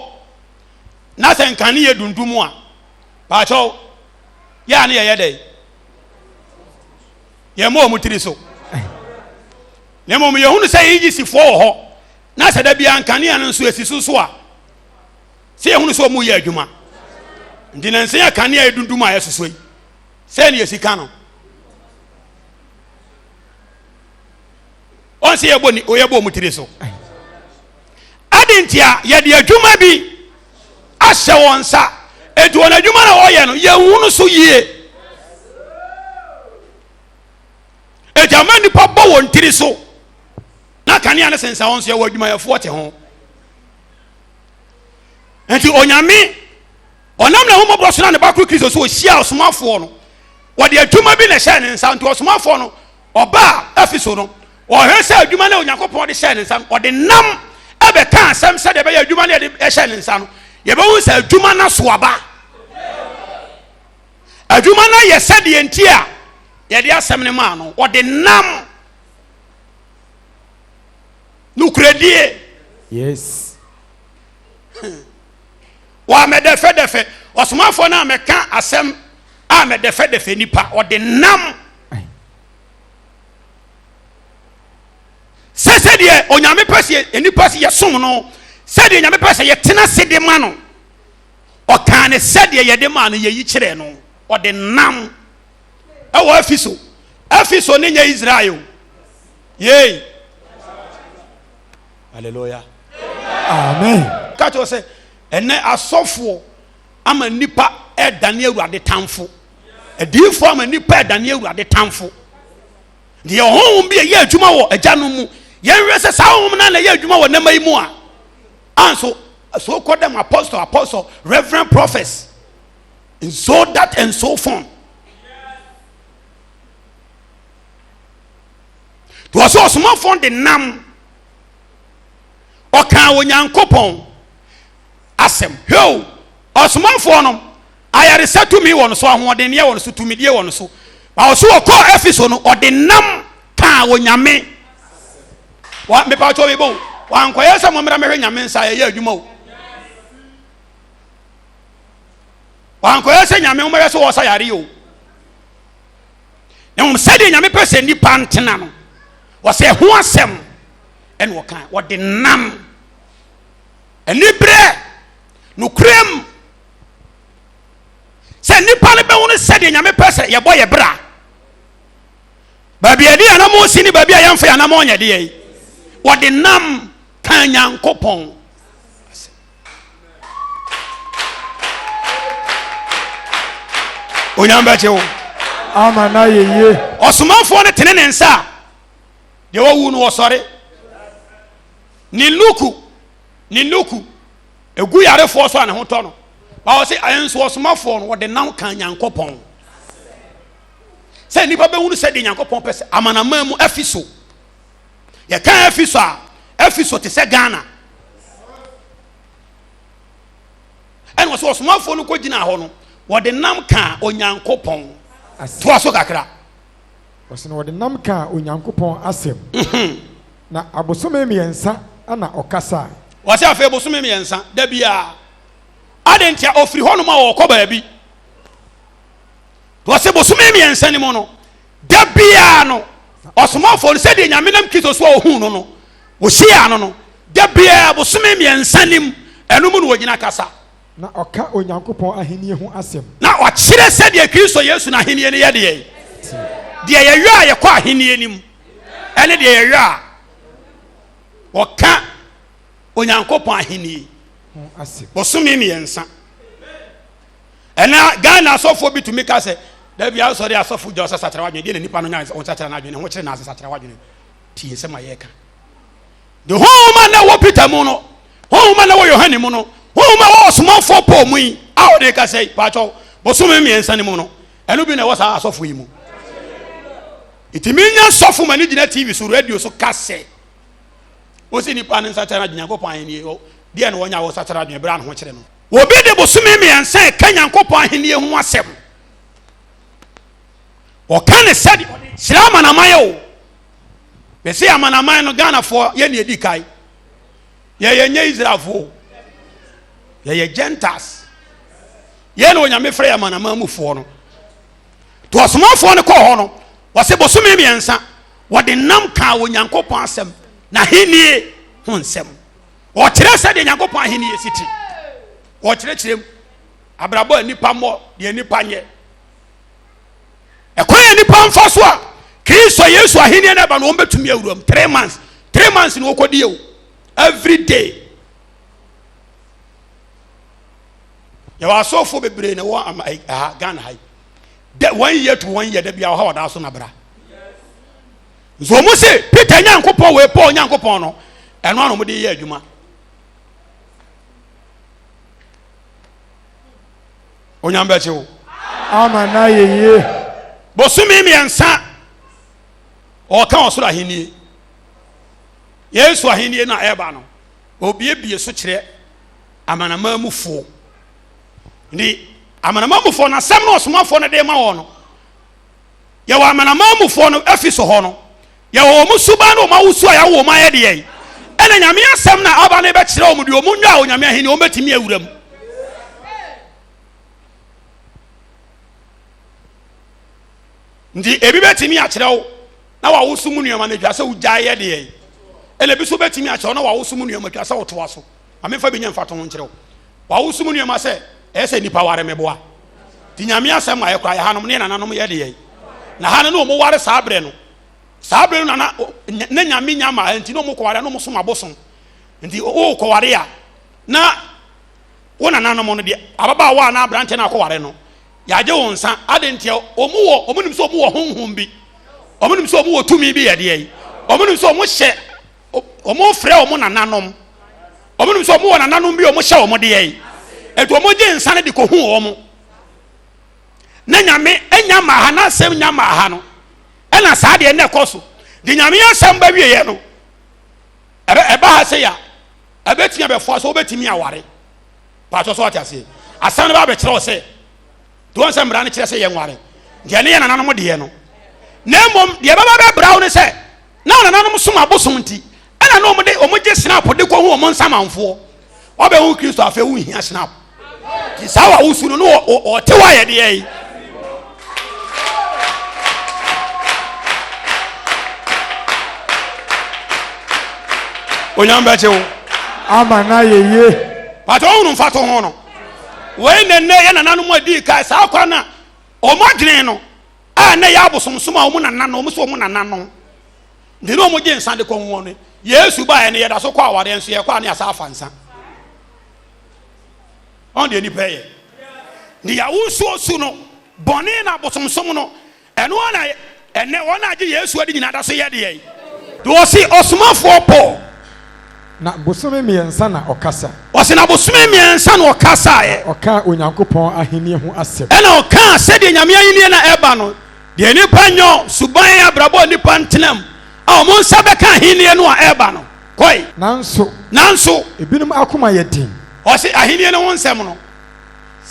na sɛ nkanea dundum a paakyɛw yɛ a ne yɛyɛ dɛ yɛmmɔ wɔn tiri so. Na mmom yɛhunu sɛ EGC foɔ wɔ hɔ na sɛ da biara nkanea no nso esi so so a sɛ yɛhunu sɛ wɔn yɛ adwuma. Nti nansa yɛ kanea edundum a yɛsoso yi sɛ ne yɛsi ka no ɔn sɛ yɛbɔ ni yɛbɔ wɔn tiri so adi nti a yɛde adwuma bi ahyɛ wɔn nsa eti wɔn adwuma na wɔyɛ no yɛnhu no so yie eti ama nipa bɔ wɔn tiri so na kanea no sensan wɔn so yɛwɔ adwumayɛfoɔ te ho nti onyame Ɔnam n'ahummɔborɔ so na ne ba koro Kristo so ɔhyiaa ɔsomafoɔ no. Wɔde adwuma bi na ɛhyɛɛ ne nsa, nti ɔsomafoɔ no ɔbaa Efeso no, ɔhwɛ sɛ adwuma no a Onyankopɔn de hyɛɛ ne nsa no, ɔde nam ɛbɛka asɛm sɛdeɛ ɛbɛyɛ adwuma no yɛde ɛhyɛɛ ne nsa no, yɛbɛhu sɛ adwuma no aso aba. Adwuma no ayɛ sɛdeɛ nti a yɛde asɛm no maa no, ɔde nam nokorɛdie. Yes. Wɔamɛdɛfɛdɛfɛ ɔsomafoɔ no amɛka asɛm a mɛdɛfɛdɛfɛ nipa ɔde nam sɛ sɛdeɛ onyame pɛ sɛ nipa sɛ yɛsom no sɛdeɛ nyame pɛ sɛ yɛtena se de ma no ɔkaa ne sɛdeɛ yɛde maa no yɛyi kyerɛ no ɔde nam ɛwɔ Efeso Efeso ne nyɛ Israel yei Hallelujah. Amen. Ka kyerɛ sɛ ɛnɛ asɔfoɔ ama nnipa ɛdane awurade tamfo. Adiyifoɔ ama nnipa ɛdane awurade tamfo. Deɛ ɔhonhom bi ɛyɛ adwuma wɔ agya no mu. Yɛnhwɛ sɛ saa honhom no na ɛyɛ adwuma wɔ nneɛma yi mu a. Anso so call them apostle, apostle, reverend prophets. And so that and so forth. Nti ɔsɛ ɔsomafoɔ de nam ɔkaa Onyankopɔn asɛm. Hwɛ o, ɔsomafoɔ no ayaresa tumi wɔ no so, ahoɔdenneɛ wɔ no so, tumidie wɔ no so. Ba ɔso ɔkɔɔ Efeso no, ɔde nam kaa Onyame. Wa mepa kyɛw mebɔ o. Wankɔyɛ sɛ mommra mɛhwɛ Nyame nsa ɛyɛ adwuma o. Wankɔyɛ sɛ Nyame mommɛhwɛ sɛ wɔsa yare o. Na mmom sɛdeɛ Nyame pɛ sɛ nnipa ntena no, wɔsɛ ɛho asɛm ɛna ɔka wɔde nam aniberɛ nokorɛm sɛ nnipa no bɛhunu sɛdeɛ Nyame pɛ sɛ yɛbɔ yɛ bra baabi yɛde yɛn si ne baabi a yɛmfa yɛn anamɔ nyɛ deɛ yi wɔde nam ka Nyankopɔn Onyame bɛgye wo. Ama na yɛ yie. Ɔsomafoɔ no tene ne nsa a, deɛ wawu no wɔsɔre. Ne luku, ne luku, egu yarefoɔ so a ne ho tɔ no. Ba wɔ se ɛnso ɔsomafoɔ no wɔde nam kan Nyankopɔn. Sɛ nnipa bɛhunu sɛ deɛ Nyankopɔn pɛ sɛ amanaman mu afi so. Yɛka afi so a, afi so te sɛ Ghana. Ɛna ɔsɛ ɔsomafoɔ no kɔgyinaa hɔ no, wɔde nam kaa Onyankopɔn. Toa so kakra. Ɔsɛ na wɔde nam kaa Onyankopɔn asɛm. Na abosome mmiɛnsa na ɔkasae. Ɔsɛ afei bosome mmiɛnsa, da biara. Adɛn ntia? Ɔfiri hɔnom a ɔrekɔ baabi. Ɔsɛ bosome mmiɛnsa no mu no, da biara no, ɔsomafoɔ no sɛdeɛ Nyame nam Kristo so a ɔhuu no no, wɔhyiaa no no, da biara bosome mmiɛnsa nim, ɛno mu na wɔgyina kasa. Na ɔka Onyankopɔn ahennie ho asɛm. Na ɔkyerɛ sɛdeɛ Kristo Yesu n'ahennie no yɛ deɛ. Deɛ yɛyɔ a yɛkɔ ahennie no mu, ɛne deɛ yɛyɔ a wɔka Onyankopɔn ahennie ho asɛm. Bosome mmiɛnsa. Ɛna Ghana asɔfoɔ bi tumi ka sɛ, da bi asɔre asɔfo gya ɔsɛ sakyera wadwene, deɛ na nipa no nya ɔnsakyera n'adwene, ho kyerɛ n'ase sakyera wadwene. Tie nsɛm a yɛreka. De honhom a na ɛwɔ Peter mu no, honhom a na ɛwɔ Yohane mu no, honhom a ɛwɔ ɔsomafoɔ Paul mu yi a ɔde kasa yi, paakyɛw, bosome mmiɛnsa no mu no, ɛno bi na ɛwɔ saa asɔfo yi mu. Ɛtumi nya sɔfo ma ne gyina TV so, radio so ka sɛ, wosi nipa no nsakyera adwene, Nyankopɔn ahenni, deɛ na wɔnya wɔ sakyera adwene berɛ a ne ho kyerɛ no. Obi de bosome mmiɛnsa ɛka Nyankopɔn ahenni ho asɛm. Ɔka ne sɛdeɛ ɔde kyerɛ amanaman o. Mese amanaman no Ghanafoɔ yɛ ne ɛdi kae. Yɛyɛ nyɛ Israelfoɔ o. Yɛyɛ Gentiles. Yɛn na Onyame frɛ yɛ amanaman mufoɔ no. To ɔsomafoɔ no kɔɔ hɔ no, wɔse bosome mmiɛnsa wɔde nam kaa Onyankopɔn asɛm n'ahennie ho nsɛm. Ɔkyerɛ sɛdeɛ Nyankopɔn ahennie si te. Ɔkyerɛkyerɛ mu abrabɔ a nnipa mmɔ deɛ nnipa nyɛ. Ɛkwan a nnipa mfa so a Kristo Yesu ahenni no ɛba no wɔn bɛtumi awura mu 3 months, 3 months na wɔkɔdi o, every day. Yɛwɔ asɔfoɔ bebree na ɛwɔ ama ha Ghana ha yi, de one year to one year, da bi a ɔha ɔda so na bra nso wɔn se Peter Nyankopɔn wei, Paul Nyankopɔn no, ɛno ano wɔn de yɛ adwuma. Onyame bɛkye wo. Ama na yɛ yie. Bosome mmiɛnsa ɔka ɔsoro ahennie, Yesu ahennie no a ɛreba no, obiebie so kyerɛ amanaman mufoɔ. Nti amanaman mufoɔ no asɛm no ɔsomafoɔ no de ma wɔn no, yɛwɔ amanaman mufoɔ no afi so hɔ no, yɛwɔ wɔn suban ne wɔn awosu a yɛawo wɔn ayɛ deɛ, ɛna Nyame asɛm na aba no bɛkyerɛ wɔn deɛ wɔn nyɛ a Onyame ahenni wɔn bɛtumi awura mu. Nti ebi bɛtumi akyerɛ wo na wawoso mu nneɛma no atwa sɛ wogyae yɛ deɛ, ɛna ebi nso bɛtumi akyerɛ wo na wawoso mu nneɛma atwa sɛ wotoa so. Ma memfa bi nyɛ mfatoho nkyerɛ wo. Wawoso mu nneɛma sɛ ɛyɛ sɛ nnipa ware meboa. Nti Nyame asɛm a yɛkora yɛ hanom ne yɛ nananom yɛ deɛ, na ha no ne wɔn ware saa berɛ no. Saa berɛ no na na Nyame nya ma nti na wɔn kɔware na wɔn som abosom. Nti wokɔware a na wo nananom no deɛ, ababaawa anaa aberanteɛ no akɔware no, yɛagye wo nsa. Ade nti wɔn wɔ, wɔn nim sɛ wɔn wɔ honhom bi, wɔn nim sɛ wɔn wɔ tumi bi yɛ deɛ yi, wɔn nim sɛ wɔn hyɛ, wɔn frɛ wɔn nananom, wɔn nim sɛ wɔn wɔ nananom bi wɔn hyɛ wɔn deɛ yi, etu wɔn gye nsa no de kɔ hu wɔn. Na Nyame nya maa ha, n'asɛm nya maa ha no, ɛna saa deɛ na ɛkɔ so. De Nyame asɛm ba wieɛ no, ɛbɛ ɛba ha sɛ ya ɛbɛtumi abɛfoa so, wobɛtumi aware paatɔ so, ate aseɛ. Asɛm no ba abɛkyerɛ wo sɛ de wɔn sɛ mmara no kyerɛ sɛ yɛnware deɛ ne yɛ nananom deɛ no, na mmom deɛ ɛbɛba bɛbra wo ne sɛ na nananom som abosom nti ɛna na wɔn de wɔn gye snap de kɔ ho wɔn nsamanfoɔ. Wɔbɛhu Kristo afei wohia snap nti saa wa wosu no no ɔte hɔ ayɛ deɛ yi. Onyame bɛkye wo. Ama na yɛ yie. Pàtó ohun nfa to ho no wei na nnɛ yɛ nananom adi kae saa kwan na wɔn adwene no a na yɛ abosomsom a wɔn nana no wɔn so wɔn nana no nti na wɔn gye nsa de kɔ ho no. Yesu baeɛ no, yɛda so kɔ awareɛ nso yɛkɔ a ne yɛasa afa nsa. Ɔn deɛ nipa yɛ ne yɛawosuo su no bɔne na abosomsom no, ɛno ara na ɛnɛ wɔn a agye Yesu adi nyinaa da so yɛ deɛ. Wɔsi ɔsomafoɔ Paul. Na bosome mmiɛnsa na ɔkasa. Ɔsi na bosome mmiɛnsa na ɔkasaeɛ. Na ɔkaa Onyankopɔn ahennie ho asɛm. Ɛna ɔkaa sɛdeɛ Nyame ahennie no ɛba no, deɛ nipa nyɔ, suban, abrabɔ a nipa ntenam a wɔn nsa bɛka ahennie no a ɛreba no. Kɔe. Nanso. Nanso. Ebinom akoma yɛ den. Ɔse ahennie no ho nsɛm no.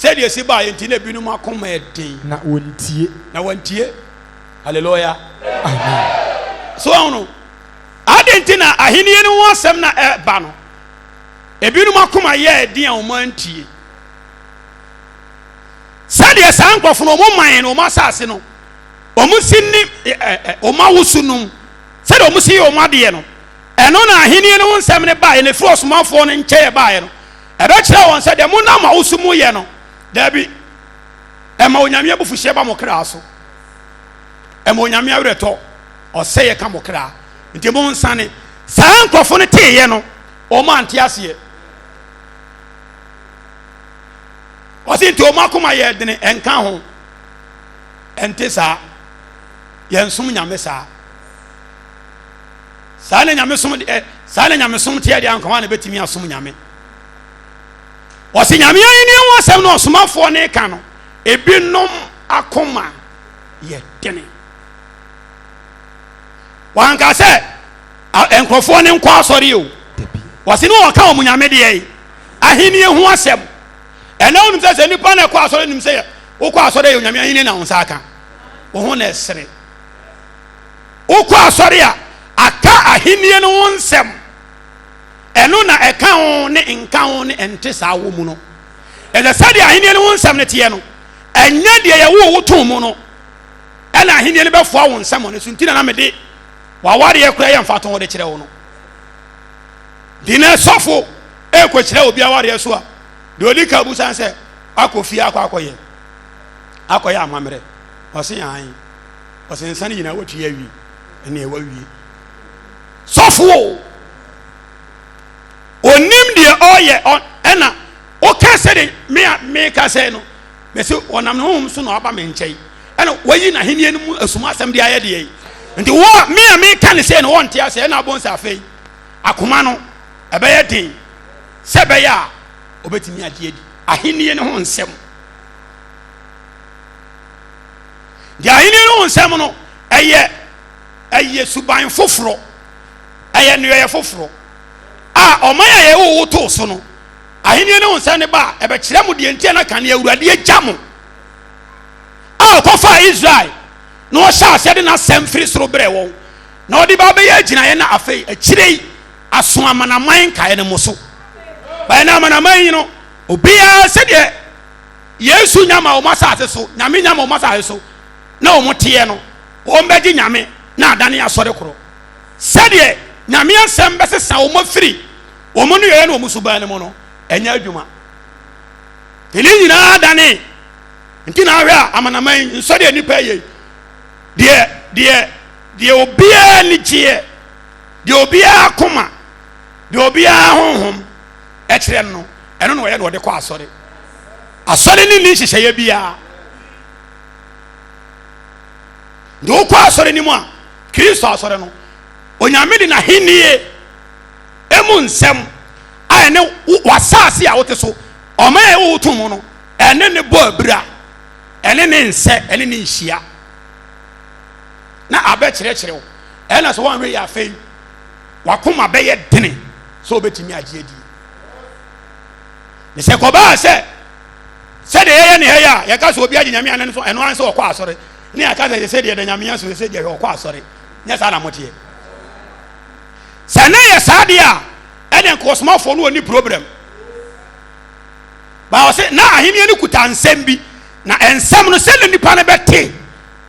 Sɛdeɛ ɛsi baeɛ nti na ebinom akoma yɛ den. Na wɔntie. Na wɔntie. Hallelujah. Amen. So wɔn no, adi nti na ahenni no ho asɛm na ɛba no, ebinom akoma yɛɛ den a wɔn antie. Sɛdeɛ saa nkurɔfo no wɔn man no wɔn asase no wɔn si ne ɛ ɛ wɔn awosu nom sɛdeɛ wɔn si yɛ wɔn adeɛ no ɛno na ahenni no ho nsɛm no baeɛ na efiri ɔsomafoɔ no nkyɛn ɛbaeɛ no ɛbɛkyerɛ wɔn sɛ deɛ monam awosu mu yɛ no daabi ɛma onyame abufuhyeɛ ba mo kra so ɛma onyame awerɛtɔ ɔsɛeɛ ka mo kra nti mo nsane saa nkurɔfo no teeɛ no wɔn ante aseɛ ɔse nti wɔn akoma yɛ dene ɛnka ho ɛnte saa yɛnsom nyame saa saa na nyamesom deɛ saa na nyamesom teɛ deɛ anka hɔ a na bɛtumi asom nyame ɔse nyame ahenni ho asɛm no ɔsomafoɔ ne ka no ebinom akoma yɛ dene wanka sɛ nkurɔfoɔ ne nkɔ asɔre o wɔse ne wɔka wɔn nyame deɛ yi ahenni ho asɛm ɛnɛ wonim sɛ sɛ nnipa na ɛkɔ asɔre nim sɛ wokɔ asɔre yɛ onyame ahenni na wo nsa aka wo ho na ɛsere wokɔ asɔre a aka ahenni no ho nsɛm ɛno na ɛka ho ne nka ho ne ɛnte saa wɔ mu no ɛsɛ sɛdeɛ ahenni no ho nsɛm no teɛ no ɛnyɛ deɛ yɛwo wo to mu no ɛna ahenni no bɛfoa wo nsɛm ɔno so nti na na mede wawareɛ koraa yɛ mfatoho de kyerɛ wo no nti na sɔfo ɛrekɔkyerɛ obi awareɛ so a deɛ ɔdi ka busan sɛ akɔ fie akɔ akɔyɛ akɔyɛ amammerɛ ɔse an ɔse nsa no nyinaa watwi awie ɛne ɛwɔ awie sɔfo onim deɛ ɔyɛ ɛna woka sɛ de me a meka sɛ no mɛsɛ ɔnam ne honhom so na ɔaba me nkyɛn ɛna wayi n'ahenni no mu asum asɛm de ayɛ deɛ yi nti wo a me a meka ne sɛ no wɔnte ase ɛna abɔ nsa afei akoma no ɛbɛyɛ den sɛ ɛbɛyɛ a ɔbɛtumi agye adi ahenni no ho nsɛm deɛ ahenni no ho nsɛm no ɛyɛ ɛyɛ suban foforɔ ɛyɛ nnuayɛ foforɔ a ɔman a yɛwɔ wo too so no ahenni no ho nsɛm no ba a ɛbɛkyerɛ mo deɛ nti a na kane awurade agya mo a ɔkɔfaa Israel na ɔhyɛ aseɛ de n'asɛm firi soro brɛ wɔn na ɔde ba bɛyɛ agyinaeɛ na afei akyire yi aso amanaman nkaeɛ no mo so bɛyɛ na amanaman yi no obiara sɛdeɛ Yesu nya ma wɔn asase so nyame nya ma wɔn asase so na wɔn teɛ no wɔn bɛgye nyame na adane asɔre korɔ sɛdeɛ nyame asɛm bɛsesa wɔn afiri wɔn nneyɔeɛ ne wɔn suban no mu no ɛnyɛ adwuma ne nyinaa dane nti na ahwɛ a amanaman nsɔ deɛ nnipa yɛ deɛ deɛ deɛ obiara ni gyeɛ deɛ obiara koma deɛ obiara honhom ɛkyerɛ no ɛno na ɔyɛ na ɔde kɔ asɔre asɔre ne ni nhyehyɛeɛ biara deɛ wokɔ asɔre no mu a kristo asɔre no onyame de n'ahennie emu nsɛm a ɛne w'asase a wote so ɔman a ɛwɔ wo to mu no ɛne ne bɔ abira ɛne ne nsɛ ɛne ne nhyia na abɛkyerɛkyerɛ wo ɛna sɛ wɔnhwɛ yɛ afei wakoma bɛyɛ dene sɛ wobɛtumi agye adi ne sɛ kɔbaa sɛ sɛdeɛ yɛyɛ ne ha yi a yɛka sɛ obi agye nyame anan so ɛno ara sɛ ɔkɔ asɔre ne yɛka sɛ sɛ deɛ da nyame ase sɛ deɛ ɔkɔ asɔre nyɛ saa na moteɛ Sɛ na yɛ saa deɛ a, ɛdeɛ nka ɔsomafoɔ no ɔni problem. Ba ɔse na ahenni no kuta nsɛm bi, na nsɛm no sɛ na nipa no bɛte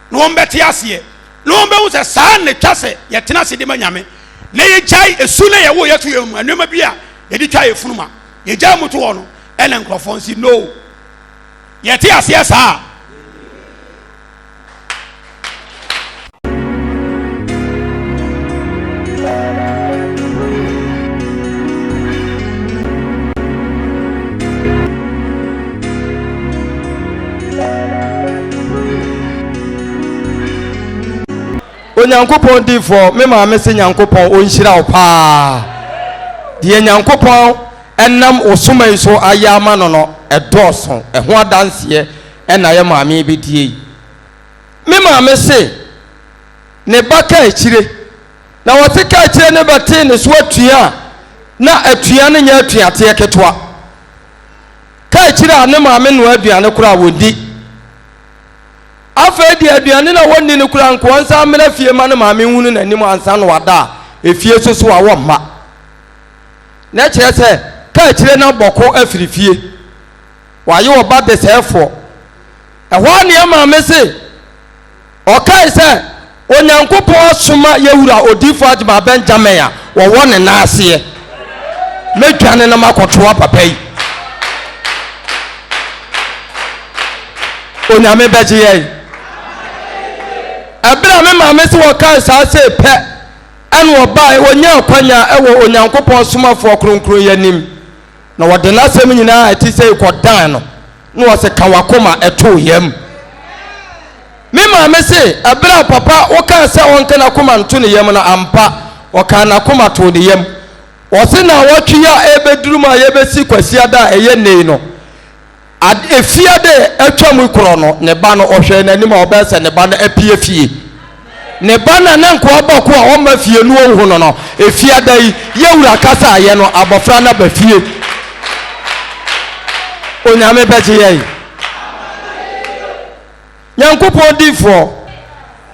na wɔn bɛte aseɛ na wɔn bɛhu sɛ saa na ɛtwa sɛ yɛtena ase de ma Nyame na yɛgyae esu na yɛwo yɛto yɛn mu nneɛma bi a yɛde twa yɛ funuma yɛgyae mu to hɔ no ɛna nkurɔfoɔ nsi no yɛte aseɛ saa. Onyankopɔn difoɔ me maame se Nyankopɔn ɔnhyira wo paa deɛ Nyankopɔn ɛnam wo soma yi so ayɛ ama no no ɛdɔɔso ɛho adanseɛ ɛna yɛ maame bɛdie yi Me maame se ne ba ka akyire, na wɔte ka akyire no bɛtee ne so atua a, na atua no nyɛ atuateɛ ketewa. Ka akyire a ne maame noa aduane koraa a wɔnni. Afei deɛ aduane no a wɔnni no koraa nka ɔnsan mmra fie ma ne maame nhunu n'anim ansa na wada a efie so so a wɔmma. Na ɛkyerɛ sɛ ka akyire no abɔko afiri fie. Wayɛ ɔba desɛefoɔ. Ɛhɔ ara na yɛn maame se Ɔkae sɛ, Onyankopɔn asoma yɛn wura Odiyifo Agyemang Benjamin a wɔwɔ ne nan aseɛ. Mɛdwane na makɔtoa papa yi. Onyame bɛgye yɛn. Ɛberɛ a me maame se wɔkae saa sei pɛ, ɛna ɔbae, ɔnyaa akwanya wɔ Onyankopɔn somafoɔ kronkron yi anim, na wɔde n'asɛm nyinaa a ɛte sei kɔdan no. Na ɔse ka wakoma ɛto yam. Me maame se ɛberɛ a papa wokaa sɛ ɔnka nakoma nto ne yam no ampa ɔkaa nakoma too ne yam. Ɔse naawɔtwe yi a ɛrebɛduru mu a yɛbɛsi Kwasiada a ɛyɛ nnɛ yi no, ad, efiada a atwam yi korɔ no ne ba no ɔhwɛɛ n'anim a ɔbɛyɛ sɛ ne ba no apue fie. Ne ba no a na nkoa bɔ ko a ɔmma fie no ɔnhu no no, Efiada yi, yɛ wura kasaeɛ no, abɔfra no aba fie. Onyame bɛgye yɛn. Nyankopɔn difoɔ,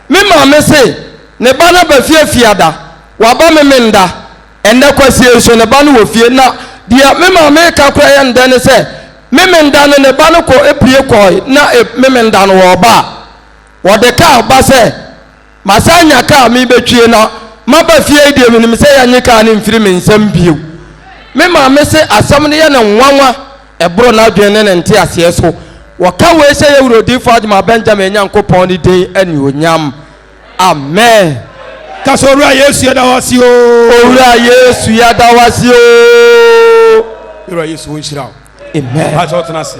me maame se ne ba no aba fie Fiada, waba Memenda, ɛnnɛ Kwasie nso ne ba no wɔ fie. Na deɛ me maame reka koraa yɛ ndɛ ne sɛ, Memenda no ne ba no kɔ pue kɔe na Memenda no ɔreba a, Wɔde kaa ba sɛ, Masan anya kaa a merebɛtwie na maba fie yi deɛ menim sɛ yɛnnye kaa no mfiri me nsam bio. Me maame se asɛm no yɛ no nwanwa, ɛboro n'adwene ne ne nteaseɛ so. Wɔka wei hyɛ yɛn Wura Odiyifoɔ Agyemang Benjamin Nyankopɔn ne din anuonyam. Amen. Ka sɛ, Owura Yesu yɛda wo ase oo. Owura Yesu yɛda wo ase oo. Owura Yesu ɔnhyira wo. Amen. Pakyɛ ɔtena ase.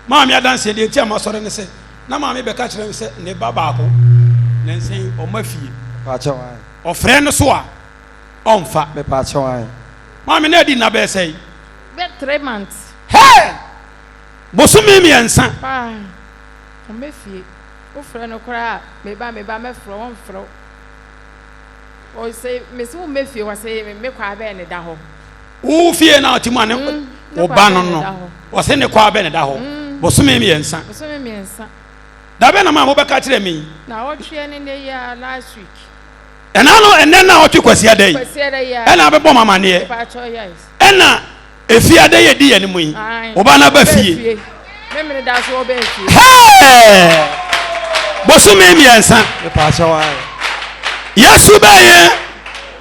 Maame adanseɛ deɛ nti a masɔre ne sɛ na maame bɛka kyerɛ me sɛ ne ba baako nansa yi ɔma fie. Ɔfrɛ no so a ɔmfa. Maame na adi nna bɛyɛ sɛn? Bɛ 3 months. Hɛɛ! Bosome mmiɛnsa. Paa, ɔmma fie. Wofrɛ no koraa a, meba meba mɛfrɛ wo, ɔmfrɛ wo. Ɔse mese wo mma fie hɔ se me kwaa bɛn ne da hɔ. Wo fie na ɔte mu a ne wo ba no no ɔse ne kwaa bɛn ne da hɔ bosome mmiɛnsa. Bosome mmiɛnsa. Da bɛn na maa mobɛka kyerɛ me yi. Na ɔtweɛ ne nɛ yi a last week. Ɛna no ɛnɛ na ɔtwe kwasiada yi. Kwasiada yi a. Ɛna abɛbɔ mo amaneɛ. Mepaakyɛw yes. Ɛna Efiada yi edi yɛn mu yi, wo ba no aba fie. Hɛɛ! Bosome mmiɛnsa. Yesu bɛyɛ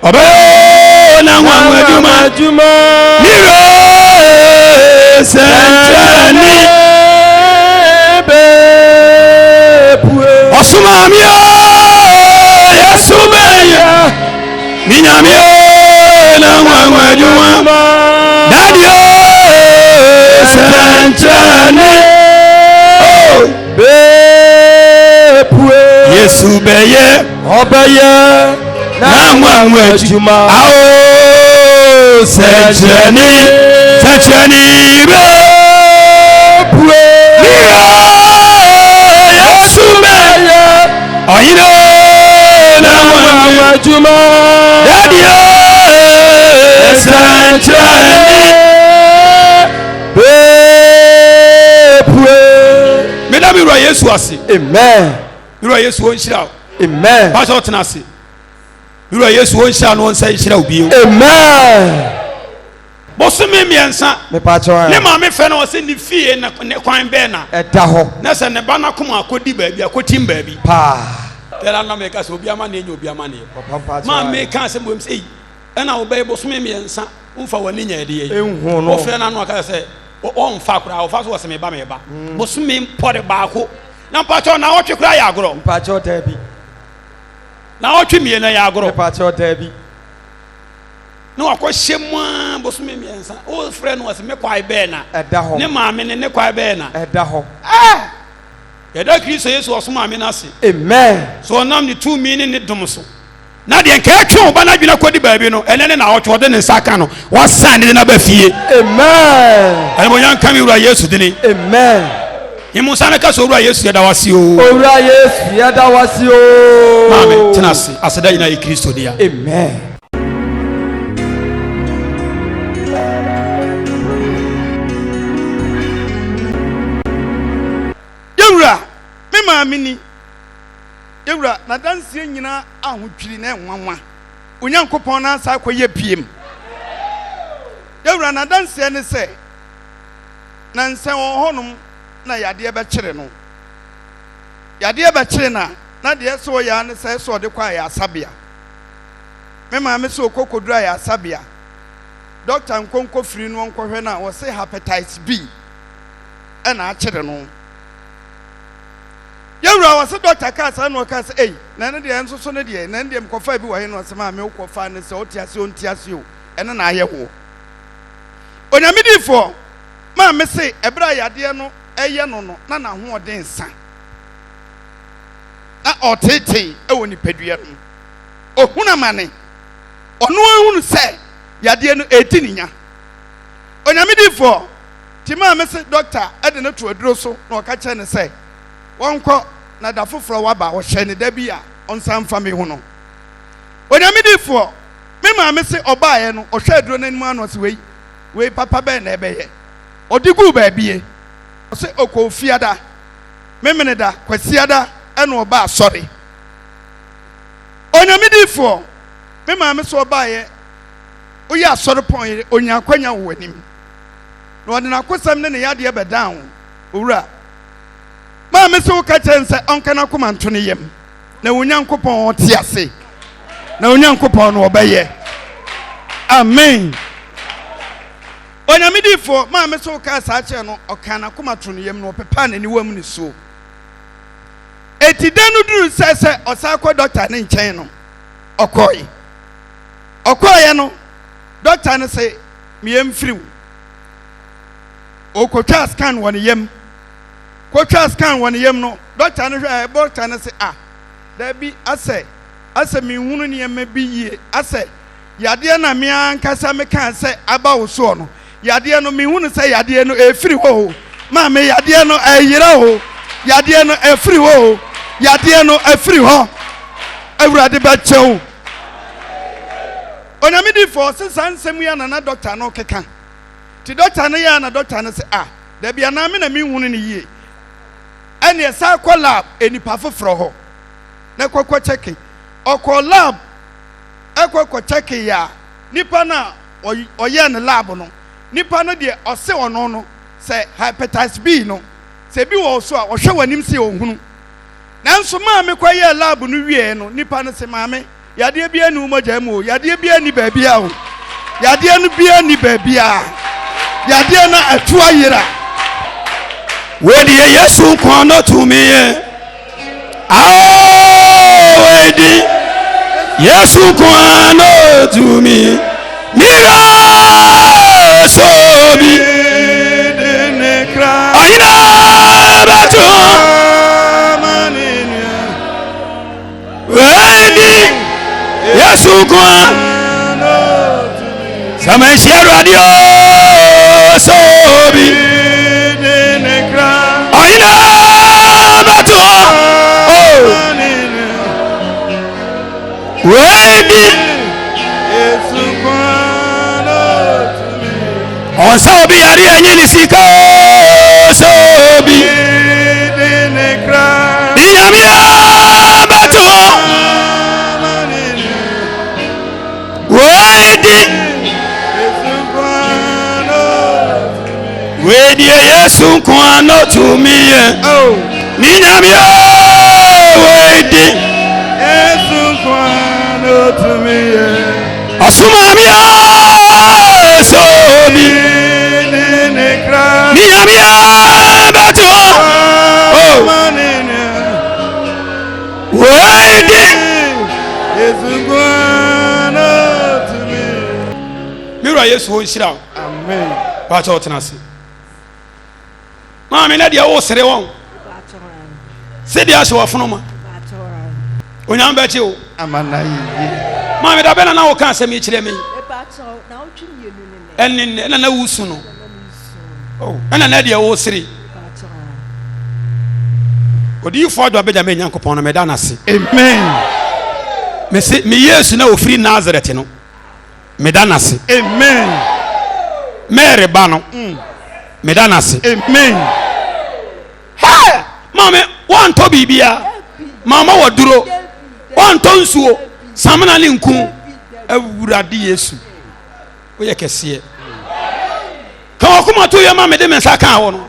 ɔbɛyɛ na nwanwa adwuma. Ne wura sɛnkyerɛnne. Ɔsoma mi o, Yesu bɛyɛ. Me nyame o na nwanwa adwuma dade o sɛnkyerɛnne o bepue Yesu bɛyɛ ɔbɛyɛ na nwanwa adwuma ao sɛnkyerɛnne sɛnkyerɛnne bepue Yesu bɛyɛ Ɔhene na nwanwa adwuma. Dade sɛnkyerɛnne bepue. Meda me wura Yesu ase. Amen. Me wura Yesu ɔnhyira wo. Amen. Pastor ɔtena ase. Me wura Yesu ɔnhyira no ɔnsa nhyira wo bio. Amen. Bosome mmiɛnsa. Mepaakyɛw Ne maame fɛ no ɔsɛ ne fie na ne kwan bɛn na. Ɛda hɔ. Na sɛ ne ba n'akoma akɔdi baabi akɔtim baabi. Paa. Tɛra na meka sɛ obi amaneɛ nyɛ obi amaneɛ. Papa mpaakyɛw Maame ka asɛm wɔ mu sɛ ei ɛna wobɛyɛ bosome mmiɛnsa womfa w'ani nyɛ ɛdeɛ yi. Nhu no. Wofrɛ no ano aka sɛ ɔmfa koraa ɔfa so wɔ sɛ meba meba. Bosome mpɔre baako. Na mpaakyɛw naawɔtwe koraa yɛ agorɔ. Mpaakyɛw daabi. Naawɔtwe mmienu ɛyɛ agorɔ. Mepaakyɛw daabi. Na wakɔhyɛ mu ara bosome mmiɛnsa wofrɛ no ɔsɛ me kwae bɛɛ na ɛda hɔ ne maame ne ne kwae bɛɛ na ɛda hɔ ɛɛ yɛda Kristo Yesu ɔso maame no ase. Amen. So ɔnam ne tumi ne ne dom so na deɛ nka ɛtwe wo ba no adwene akɔdi baabi no ɛnɛ ne naawɔtwe ɔde ne nsa aka no wasan ne de no aba fie. Amen. Animuonyam nka me wura Yesu dini. Amen. Yi mo nsa no ka sɛ Owura Yesu yɛda wo ase oo. Owura Yesu yɛda wo ase oo. Maame tena ase aseda nyinaa yɛ Kristo dea. Amen. maame ni. Yɛwura, n'adanseɛ nyinaa ahodwiri na ɛnwanwa. Onyankopɔn no asan akɔyɛ biem. Yɛwura, n'adanseɛ ne sɛ, nansa wɔ hɔnom na yadeɛ bɛkyere no. Yadeɛ bɛkyere no a, na deɛ ɛsɛ ɔyɛ ara ne sɛ ɛsɛ ɔde kɔ ayaresabea. Me maame sɛ ɔkɔ kɔduru ayaresabea, dɔkta nkɔ nkɔfiri no ɔnkɔhwɛ no a, ɔse hepatitis B ɛna akyere no. Yɛwura, ɔse dɔkta kaa saa na ɔkaa sɛ ei, na ɛno deɛ ɛnso so no deɛ, na ɛno deɛ mekɔfaa bi wɔ he na ɔse maame wokɔfaa no sɛ ɔte ase ɔnte ase o, ɛno na ayɛ woɔ. Onyame diifoɔ, maame se ɛberɛ a yadeɛ no ɛyɛ no no na n'ahoɔden sa. Na ɔreteetee wɔ nipadua no mu. Ɔhunu amane. Ɔno ara hunu sɛ yadeɛ no ɛredi ne nya. Onyame difoɔ, nti maame se dɔkta de no to aduro so na ɔka kyerɛ no sɛ wɔnkɔ na da foforɔ waba, ɔhyɛ no da bi a ɔnsan mfa mehu no. Onyame difoɔ, me maame se ɔbaeɛ no ɔhwɛ aduro no anim ara na ɔse wei, wei papa bɛn na ɛbɛyɛ. Ɔde guu baabie. Ɔse ɔkɔɔ fiada. Memeneda, Kwasiada ɛna ɔba asɔre. Onyame difoɔ, me maame so ɔbaeɛ, woyɛ asɔre pɔn yere, onya akwanya wɔ w'anim. Na ɔde n'akosɛm ne ne yadeɛ bɛdan wo, owura. Maame se woka kyerɛ no sɛ ɔnka n'akoma nto ne yam, na Onyankopɔn ɔte ase, na Onyankopɔn no ɔbɛyɛ. Amen. Onyame difoɔ, maame so wokaa saa kyerɛ no, ɔkaa n'akoma too ne yam na ɔpepaa n'aniwa mu nisuo. Enti da no duruu sɛ sɛ ɔsan kɔ dɔkta no nkyɛn no, ɔkɔe. Ɔkɔeɛ no, dɔkta no se, Me yam firi wo. Ɔkɔtwaa scan wɔ ne yam. Kɔtwaa scan wɔ ne yam no, dɔkta no hwɛɛ, dɔkta no se, ah, daabi, asɛ, asɛ menhunu nneɛma bi yie, asɛ Yadeɛ no a me ara ankasa mekaa sɛ aba wo soɔ no, yadeɛ no, mehu no sɛ yadeɛ no ɛrefiri hɔ o. Maame, yadeɛ no ɛreyera o. Yadeɛ no ɛfiri hɔ o. Yadeɛ no ɛfiri hɔ. Awurade bɛkyɛ wo. Onyame difoɔ, ɔse saa nsɛm yi a na na dɔkta no keka. Nti dɔkta no yɛ a na dɔkta no se, ah, dabi anaa me na menhunu no yie. Ɛneɛ san kɔ lab, nnipa foforɔ hɔ, na kɔkɔ kyɛke. Ɔkɔɔ lab. Ɛkɔ kɔ kyɛke yɛ a nipa no a ɔyɛɛ no lab no nipa no deɛ ɔse ɔno no sɛ hepatitis B no sɛ ebi wɔ wo so a ɔhwɛ w'anim se ɔhunu nanso maame kɔ yɛɛ lab no wieɛ no nipa no se maame yadeɛ biara ni wo mogya mu o yadeɛ biara ni baabia o yadeɛ no biara ni baabia yadeɛ no atu ayera. Wei deɛ Yesu nko na tumi yɛ. Ao wei di Yesu nko na tumi. Mira sobi. Ɔhene bɛto. Wei di Yesu nko a. Sɛ manhyia Awurade o sɛ obi. Ɔhene bɛto hɔ. Wei di. Ɔnsa obi yare ɛnyɛ ne sika o sɛ obi. Nyame bɛto hɔ. Wei di. Wei deɛ Yesu nko ara na ɔtumi yɛ. Ne Nyame wei di. Yesu nko ara na ɔtumi yɛ. Ɔsoma mi sɛ obi. Ne Nyame bɛto hɔ. Wei di. Me wura Yesu ɔnhyira wo. Amen. Pakyɛ ɔtena ase. Maame na deɛ wosere wɔn. Sɛdeɛ ahyɛ wɔfono ma. Onyame bɛkye wo. Maame da bɛ na na woka asɛm yi kyerɛ me. Ɛne nnɛ na na wosu no. Ɛna na deɛ wosere. Odiyifoɔ adwa bɛgya me Nyankopɔn no meda no ase. Amen. Mese me Yesu na ofiri Nazareth no. Meda no ase. Amen. Mary ba no. Meda no ase. Amen. Hey! Maame, woantɔ biribiara. Mama waduro. Woantɔ nsuo, samina ne nku. Awurade Yesu, woyɛ kɛseɛ. Ka wakoma to yɛ ma mede me nsa kaa wo no.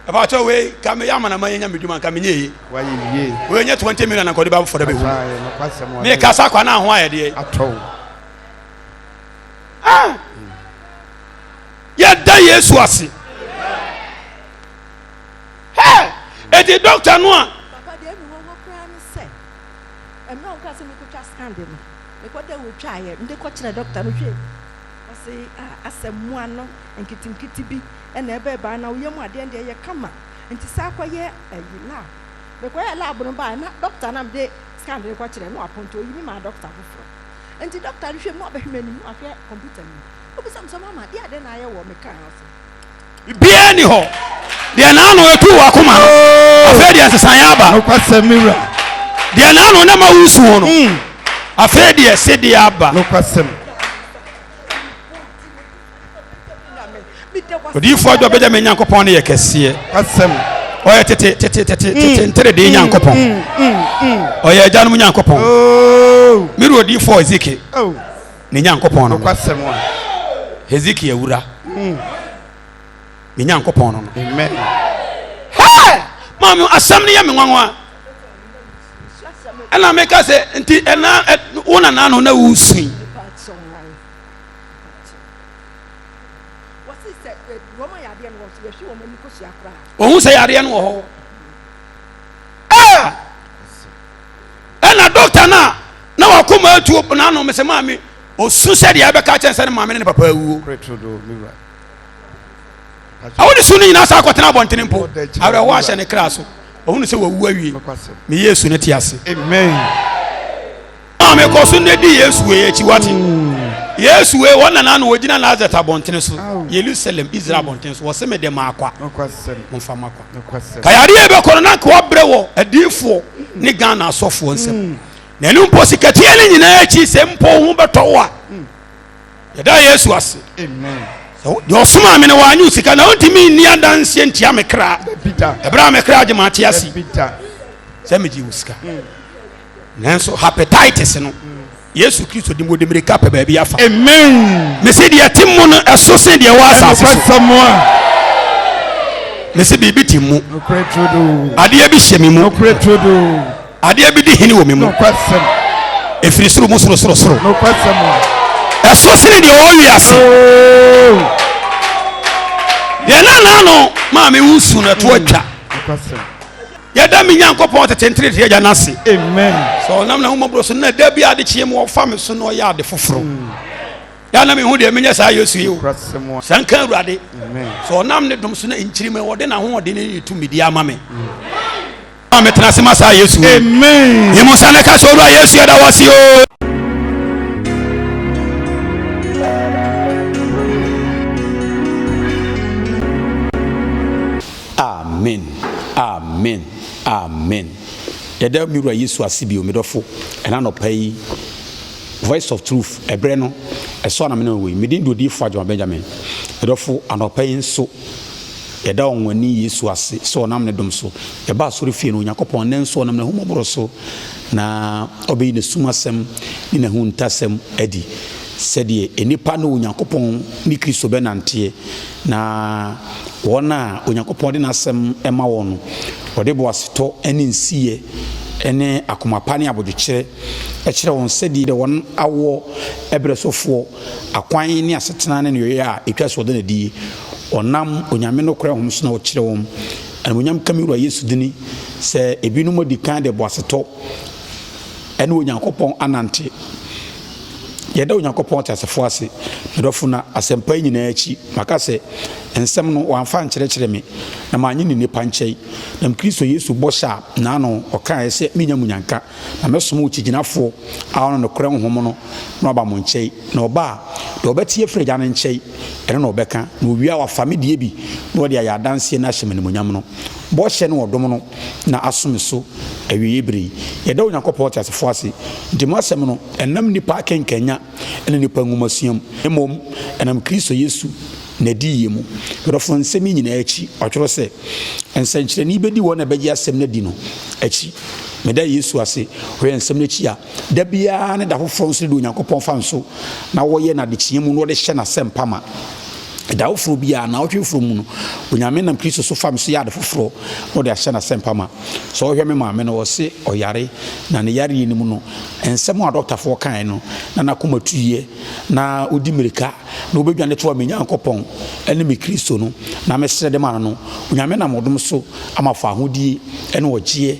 Ɛbɛkyɛ wei ka meyɛ amanama yɛnya medwuma nka menyɛ yie. Wei nyɛ 20 million na nkɔde ba fɔdɔ bɛwu. Mekasa kwa na ho ayɛ deɛ. Ah! Yɛda Yesu ase. Hɛ! Eti dɔkta no a. Papa deɛ ɛmi nwanwa koraa ne sɛ mmerɛ a ɔkaa sɛ mekɔtwa scan de no mekɔda wɔtwaeɛ mede kɔkyerɛ dɔkta no hwɛ ɔse ah asɛ mmoa no nketenkete bi ɛna ɛbɛɛbaa na woyɛ mu adeɛ deɛ ɛyɛ kama nti saa kɔyɛ ayi lab mekɔyɛ lab no baa na dɔkta na mede scan de kɔkyerɛ no apɔnti oyi me maa dɔkta foforɔ nti dɔkta no hwɛ mu abɛhwɛ m'anim na wahwɛ kɔmputa no mu obisa me sɛ mama deɛ adeɛ na ayɛ wɔ me kaa ɔse Biribiara nni hɔ. Deɛ n'ano etu wɔ akoma no, Oh! afei deɛ nsesaeɛ aba. Nokwasɛm me wura. Deɛ n'ano na ma wusu no, Mm. afei deɛ sedeɛ aba. Nokwasɛm. Odiyifoɔ adwa bɛgya me Nyankopɔn no yɛ kɛseɛ. Nokwasɛm. Ɔyɛ tete tete tete tete nteredee Nyankopɔn. Mm. Ɔyɛ agyanom Nyankopɔn. Oh! Mere odiyifoɔ Ezekiel Oh! ne Nyankopɔn no no. Nokwasɛm a. Hezekiel wura. Ne Nyankopɔn no no. Amen. Hey! Maame asɛm no yɛ me nwanwa. Ɛna meka sɛ nti ɛna wo nana no na wosui. Ohun sɛ yareɛ no wɔ hɔ. Ah! Ɛna dɔkta no a na wakoma atuo n'ano mesɛ maame osu sɛ deɛ ɛbɛka kyɛn sɛ ne maame ne ne papa awuo. Awo ne su no nyinaa saa akɔtena abɔntene mpo awerɛhoɔ ahyɛ ne kra so ɔhunu sɛ wawu awie. Me Yesu no te ase. Amen. Maame kɔ so na di Yesu wei akyi wate. Yesu wei wɔn nana no wɔgyina Nazareth abɔntene so Yerusalem Israel abɔntene so wɔse mede maakwa momfa makwa. Ka yareɛ bɛkɔ no na nka wabrɛ wɔ adiifoɔ ne Ghana asɔfoɔ nsam. Na ɛno mpo sikatua no nyinaa akyi sɛ mpo ho bɛtɔ wo a yɛda Yesu ase. Deɛ ɔsomaa me no wanyɛ sika na ɔntumi nni adanseɛ ntia me kra. Ɛberɛ a me kra gye mate ase sɛ megye wo sika. Nanso hepatitis no Yesu Kristo de mu ɔde mmirika pɛ baabi afa. Amen. Mese deɛ ɛte mu no ɛso sen deɛ ɛwɔ asase so. Mese biribi te mu. Adeɛ bi hyɛ me mu. Adeɛ bi di hene wɔ me mu. Ɛfiri soro mu soro soro soro. Ɛso sene deɛ ɔwɔ wiase. Oh. Deɛ nana no maa me wusu no ɛto atwa. Yɛda me Nyankopɔn tete nteretee agya no ase. Amen. Sɛ ɔnam n'ahummɔborɔ so na da bi ade kyeɛ mu ɔfa me so na ɔyɛ ade foforɔ. Mm. Ya na mehu deɛ menyɛ saa Yesu yi o. Sɛ nka Awurade. Sɛ ɔnam ne dom so na nkyirima ɔde n'ahoɔden ne ne tumidi ama me. Mm. A metena ase ma saa Yesu. Amen. Yi mo nsa na ka sɛ Owura Yesu yɛda wo ase o. Amen Amen Amen Yɛda me wura Yesu ase bio me dɔfo ɛna anɔpa yi Voice of Truth ɛberɛ no ɛso ana me ne wo wɔ yi me din de Odiyifoɔ Agyemang Benjamin me dɔfo anɔpa yi nso yɛda Ɔnwani Yesu ase sɛ ɔnam ne dom so yɛba asɔre fie no Onyankopɔn nnɛ nso ɔnam n'ahummɔborɔ so na ɔbɛyi n'asum asɛm ne n'ahuntasɛm adi sɛdeɛ nnipa ne Onyankopɔn ne Kristo bɛnanteɛ Na wɔn a Onyankopɔn de n'asɛm ma wɔn no, ɔde boasetɔ ne nsiyɛ ne akoma pa ne abodwokyerɛ kyerɛ wɔn sɛdeɛ wɔn awoɔ berɛ sofoɔ akwan ne asetena ne nneyɔeɛ a ɛtwa sɛ wɔda no adi. Ɔnam Onyame nokorɛ Honhom so na ɔkyerɛ wɔn. Animuonyam nka me Wura Yesu dini sɛ ebinom adi kan de boasetɔ ne Onyankopɔn anante. Yɛda Onyankopɔn teasefo ase, me dɔfo, na asɛmpa yi nyinaa akyi, maka sɛ, nsɛm no, wɔamfa ankyerɛkyerɛ me, na mannye no nnipa nkyɛn, na me Kristo Yesu bɔhyɛ a n'ano ɔkaeɛ sɛ mennya mu nyanka, na mɛsoma okyigyinafoɔ a ɔne nokorɛ Honhom no na waba mo nkyɛn, na ɔba a, deɛ ɔbɛte afiri Agya no nkyɛn, ɛno na ɔbɛka, na ɔwie a wafa me deɛ bi na ɔde ayɛ adanseɛ na ahyɛ me animuonyam no. Bɔhyɛ ne ɔdom no na aso me so awieeɛ berɛ yi. Yɛda Onyankopɔn teasefoɔ ase nti mo asɛm no, ɛnnam nnipa akenkanya ne nnipa nwomasua mu, mmom ɛnam Kristo Yesu. N'adiyie mu. Medɔfo, nsɛm yi nyinaa akyi, ɔtwerɛ sɛ, Nsɛnkyerɛnne yi bɛdi wɔn a ɛbɛgye asɛm no adi no akyi. Meda Yesu ase, ɔyɛ nsɛm no akyi a, da biara ne da foforɔ nso de Onyankopɔn fa nso na wɔyɛ no adekyeɛ mu na wɔde hyɛ n'asɛmpa ma. Da foforɔ biara, naawɔtwe foforɔ mu no, Onyame nam Kristo so fa me so yɛ ade foforɔ na ɔde ahyɛ n'asɛmpa ma. Sɛ wohwɛ me maame no, ɔse ɔyare, na ne yareɛ no mu no, nsɛm a dɔktafoɔ kaeɛ no, na n'akoma tuiɛ, na ɔdi mmirika, na ɔbɛdwane toa me Nyankopɔn ne me Kristo no, na mesrɛ de ma no no, Onyame nam ɔdom so ama fahodie ne ɔgyeɛ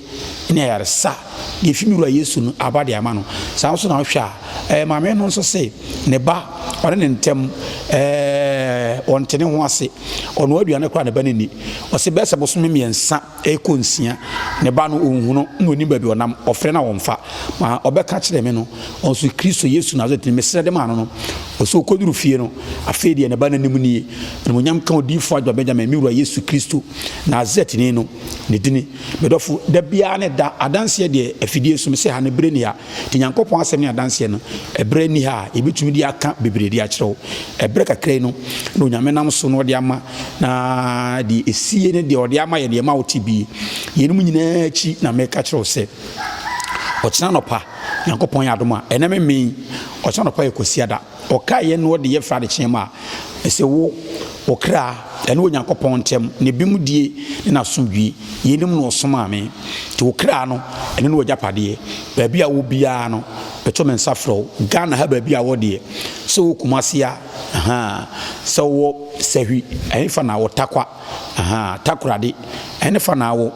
ne ayaresa deɛ ɛfiri me Wura Yesu no aba de ama no. Saa nso na wohwɛ a, ɛɛ maame no nso se ne ba, ɔne ne ntam, ɛɛ ɔnte ne ho ase, ɔnoa aduane koraa ne ba no nni. Ɔse bɛyɛ sɛ bosome mmiɛnsa rekɔ nsia, ne ba no ɔnhu no, na ɔnim baabi ɔnam, ɔfrɛ no a ɔmfa. Ma ɔbɛka kyerɛɛ me no, ɔnso Kristo Yesu Nasaretni, mesrɛ de maa no no, ɔse ɔkɔduru fie no, afei deɛ ne ba no anim nie. Animuonyam nka odiyifoɔ Adwoa Benjamin, me Wura Yesu Kristo Nasaretni no, ne dini. Me dɔfo, da biara ne da, adanseɛ deɛ afidie so, mese ha no berɛ nni ha. Nti Nyankopɔn asɛm ne adanseɛ no, ɛberɛ nni ha a yɛbɛtumi de aka bebree de akyerɛ wo. Ɛberɛ kakra yi no na Onyame nam so na ɔde ama, na deɛ ɛsie ne deɛ ɔde ama yɛ deɛ ɛma wote bie. Yeinom nyinaa akyi na meka kyerɛ wo sɛ, ɔkyena anɔpa, Nyankopɔn yɛ adom a, ɛnɛ memee, ɔkyena anɔpa yɛ Kwasiada. Ɔkae yɛn na ɔde yɛn fra adekyee mu a, ɛsɛ wo, wo kra, ɛne Onyankopɔn ntam, ne bemdie ne n'asomdwie. Yeinom na ɔsomaa me. Nti wo kra no, ɛno ne w'agyapadeɛ. Baabi a wɔ biara no, meto me nsa frɛ wo. Ghana ha baabi a wɔ deɛ, sɛ wowɔ Kumasi a, ahaa, sɛ wowɔ Sahwi, ɛhefa na wɔ? Tarkwa, ahaa, Takoradi, ɛhefa na wɔ?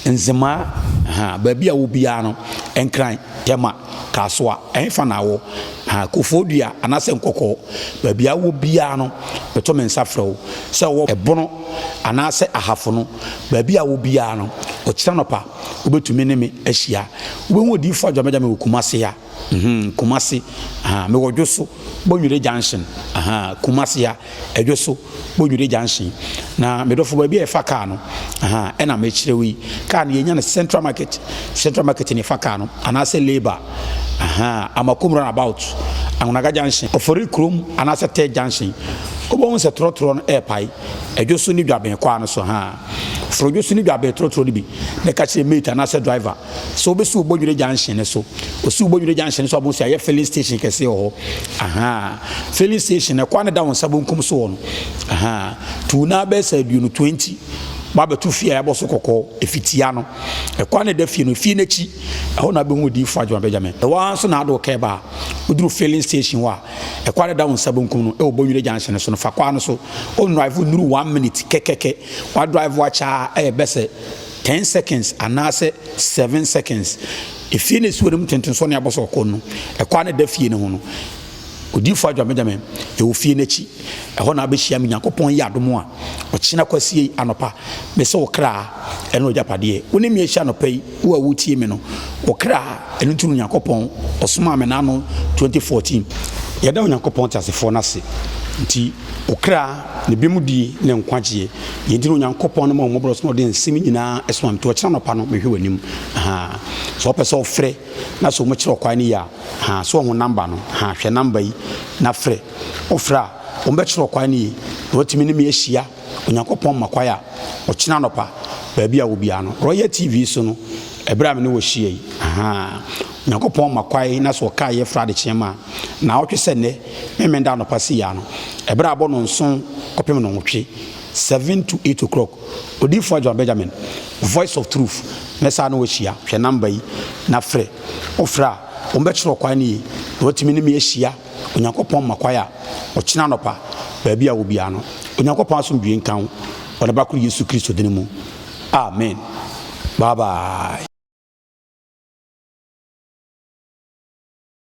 Nzemaa, ahaa, baabi a wɔ biara no, Nkran, Tema, Kasoa, ɛhefa na wɔ? Ahaa, Kofoɔdua anaasɛ Nkɔkɔɔ, baabi a wɔ biara no, meto me nsa frɛ wo. Sɛ wɔ Ɛbono anaasɛ Ahafo no, baabi a wɔ biara no, ɔkyena anɔpa, wobɛtumi ne me ahyia. Wobɛhu Odiyifoɔ Adwoa Benjamin wɔ Kumasi ha. Mm-hmm, Kumasi, ahaa, mewɔ Dwoso, Bonwire Junction, ahaa, Kumasi ha. Ɛdwo so, Bonwire junction. Na me dɔfo baabi a yɛfa kaa no, ahaa, ɛna mekyerɛ wo yi. Kaa no yɛnya no Central Market, Central Market na yɛfa kaa no, anaasɛ Labour, ahaa, Amakom roundabout, Anwonaga junction, Ofori kurom anaasɛ Third junction. Wobɛhu sɛ trɔtrɔ no ɛrepae, Ɛdwo so ne Dwaben kwan no so, ahaa. Foro Dwo so ne Dwaben trɔtrɔ no bi na ka kyerɛ mate anaasɛ driver. Sɛ wobɛsi wo Bɔdwere junction no so, ɔsi wo Bɔdwere junction no so a wobɛhu sɛ ayɛ filling station kɛseɛ wɔ hɔ. Ahaa. Filling station no, ɛkwan no da wo nsa bonkum so hɔ no. Ahaa. Tu na bɛyɛ sɛ aduonu 20. Woabɛto fie a yɛabɔ so kɔkɔɔ, ɛfitia no. Ɛkwan no da fie no, fie no akyi, ɛhɔ na wobɛhu Odiyifoɔ Agyeman Benjamin. Ɛhɔ ara nso na ade wo kɛɛ ba a, woduru filling station hɔ a, ɛkwan no da wo nsa bonkum no, ɛwɔ Bɔdwere junction no so no, fa kwan no so. Wonnrive nnuru one minute kɛkɛkɛ. Woadrive akyɛ a, ɛyɛ bɛsɛ 10 seconds anaasɛ 7 seconds. Efie no a esi w'anim ntentensoɔ ne abɔso ɔkɔ no, ɛkwan no ɛda fie no ho no, Odiyifoɔ Adwoa Benjamin, ɛwɔ fie no akyi. Ɛhɔ na wobɛhyia me. Nyankopɔn yɛ adom a, ɔkyena Kwasie yi anɔpa, mese wo kra ɛne w'agyapadeɛ. Wo ne me ahyia anɔpa yi, wo a wotie me no, wo kra, ɛno nti no Onyankopɔn, ɔsomaa me n'ano 2014. Yɛda Onyankopɔn teasefoɔ no ase nti, wo kra Ne bemdie ne nkwagyeɛ. Yei nti na Onyankopɔn no ma ahummɔborɔ so na ɔde nsɛm yi nyinaa soma me. Nti ɔkyena anɔpa no mehwɛ w'anim. Ahaa. Sɛ wopɛ sɛ wofrɛ na sɛ wɔkyerɛ ɔkwan no yie a, ahaa, so wahu namba no? Ahaa, hwɛ namba yi na frɛ. Wofrɛ a, wɔbɛkyerɛ ɔkwan no yie na woatumi ne me ahyia. Onyankopɔn ma kwan a, ɔkyena anɔpa, baabi a wɔ biara no, Royal TV so no, ɛberɛ a me ne wo ahyia yi, ahaa, Onyankopɔn ma kwan na sɛ ɔkae yɛ frɛ adekyeɛ ma a, naawɔtwe sɛ nnɛ, Memenda anɔpa sei ara no, ɛberɛ a abɔ nnɔnson kɔpem nnɔnwɔtwe, 7 to 8 o'clock, Odiyifoɔ Adwoa Benjamin, Voice of Truth, mɛsan ne wo ahyia. Hwɛ number yi na frɛ. Wofrɛ a, wɔbɛkyerɛ wo kwan no yie na woatumi ne me ahyia. Onyankopɔn ma kwan a, ɔkyena anɔpa, baabi a wɔ biara no. Onyankopɔn asomdwoeɛ nka wo, wɔ Ne Ba koro Yesu Kristo dini mu. Amen. Bye bye.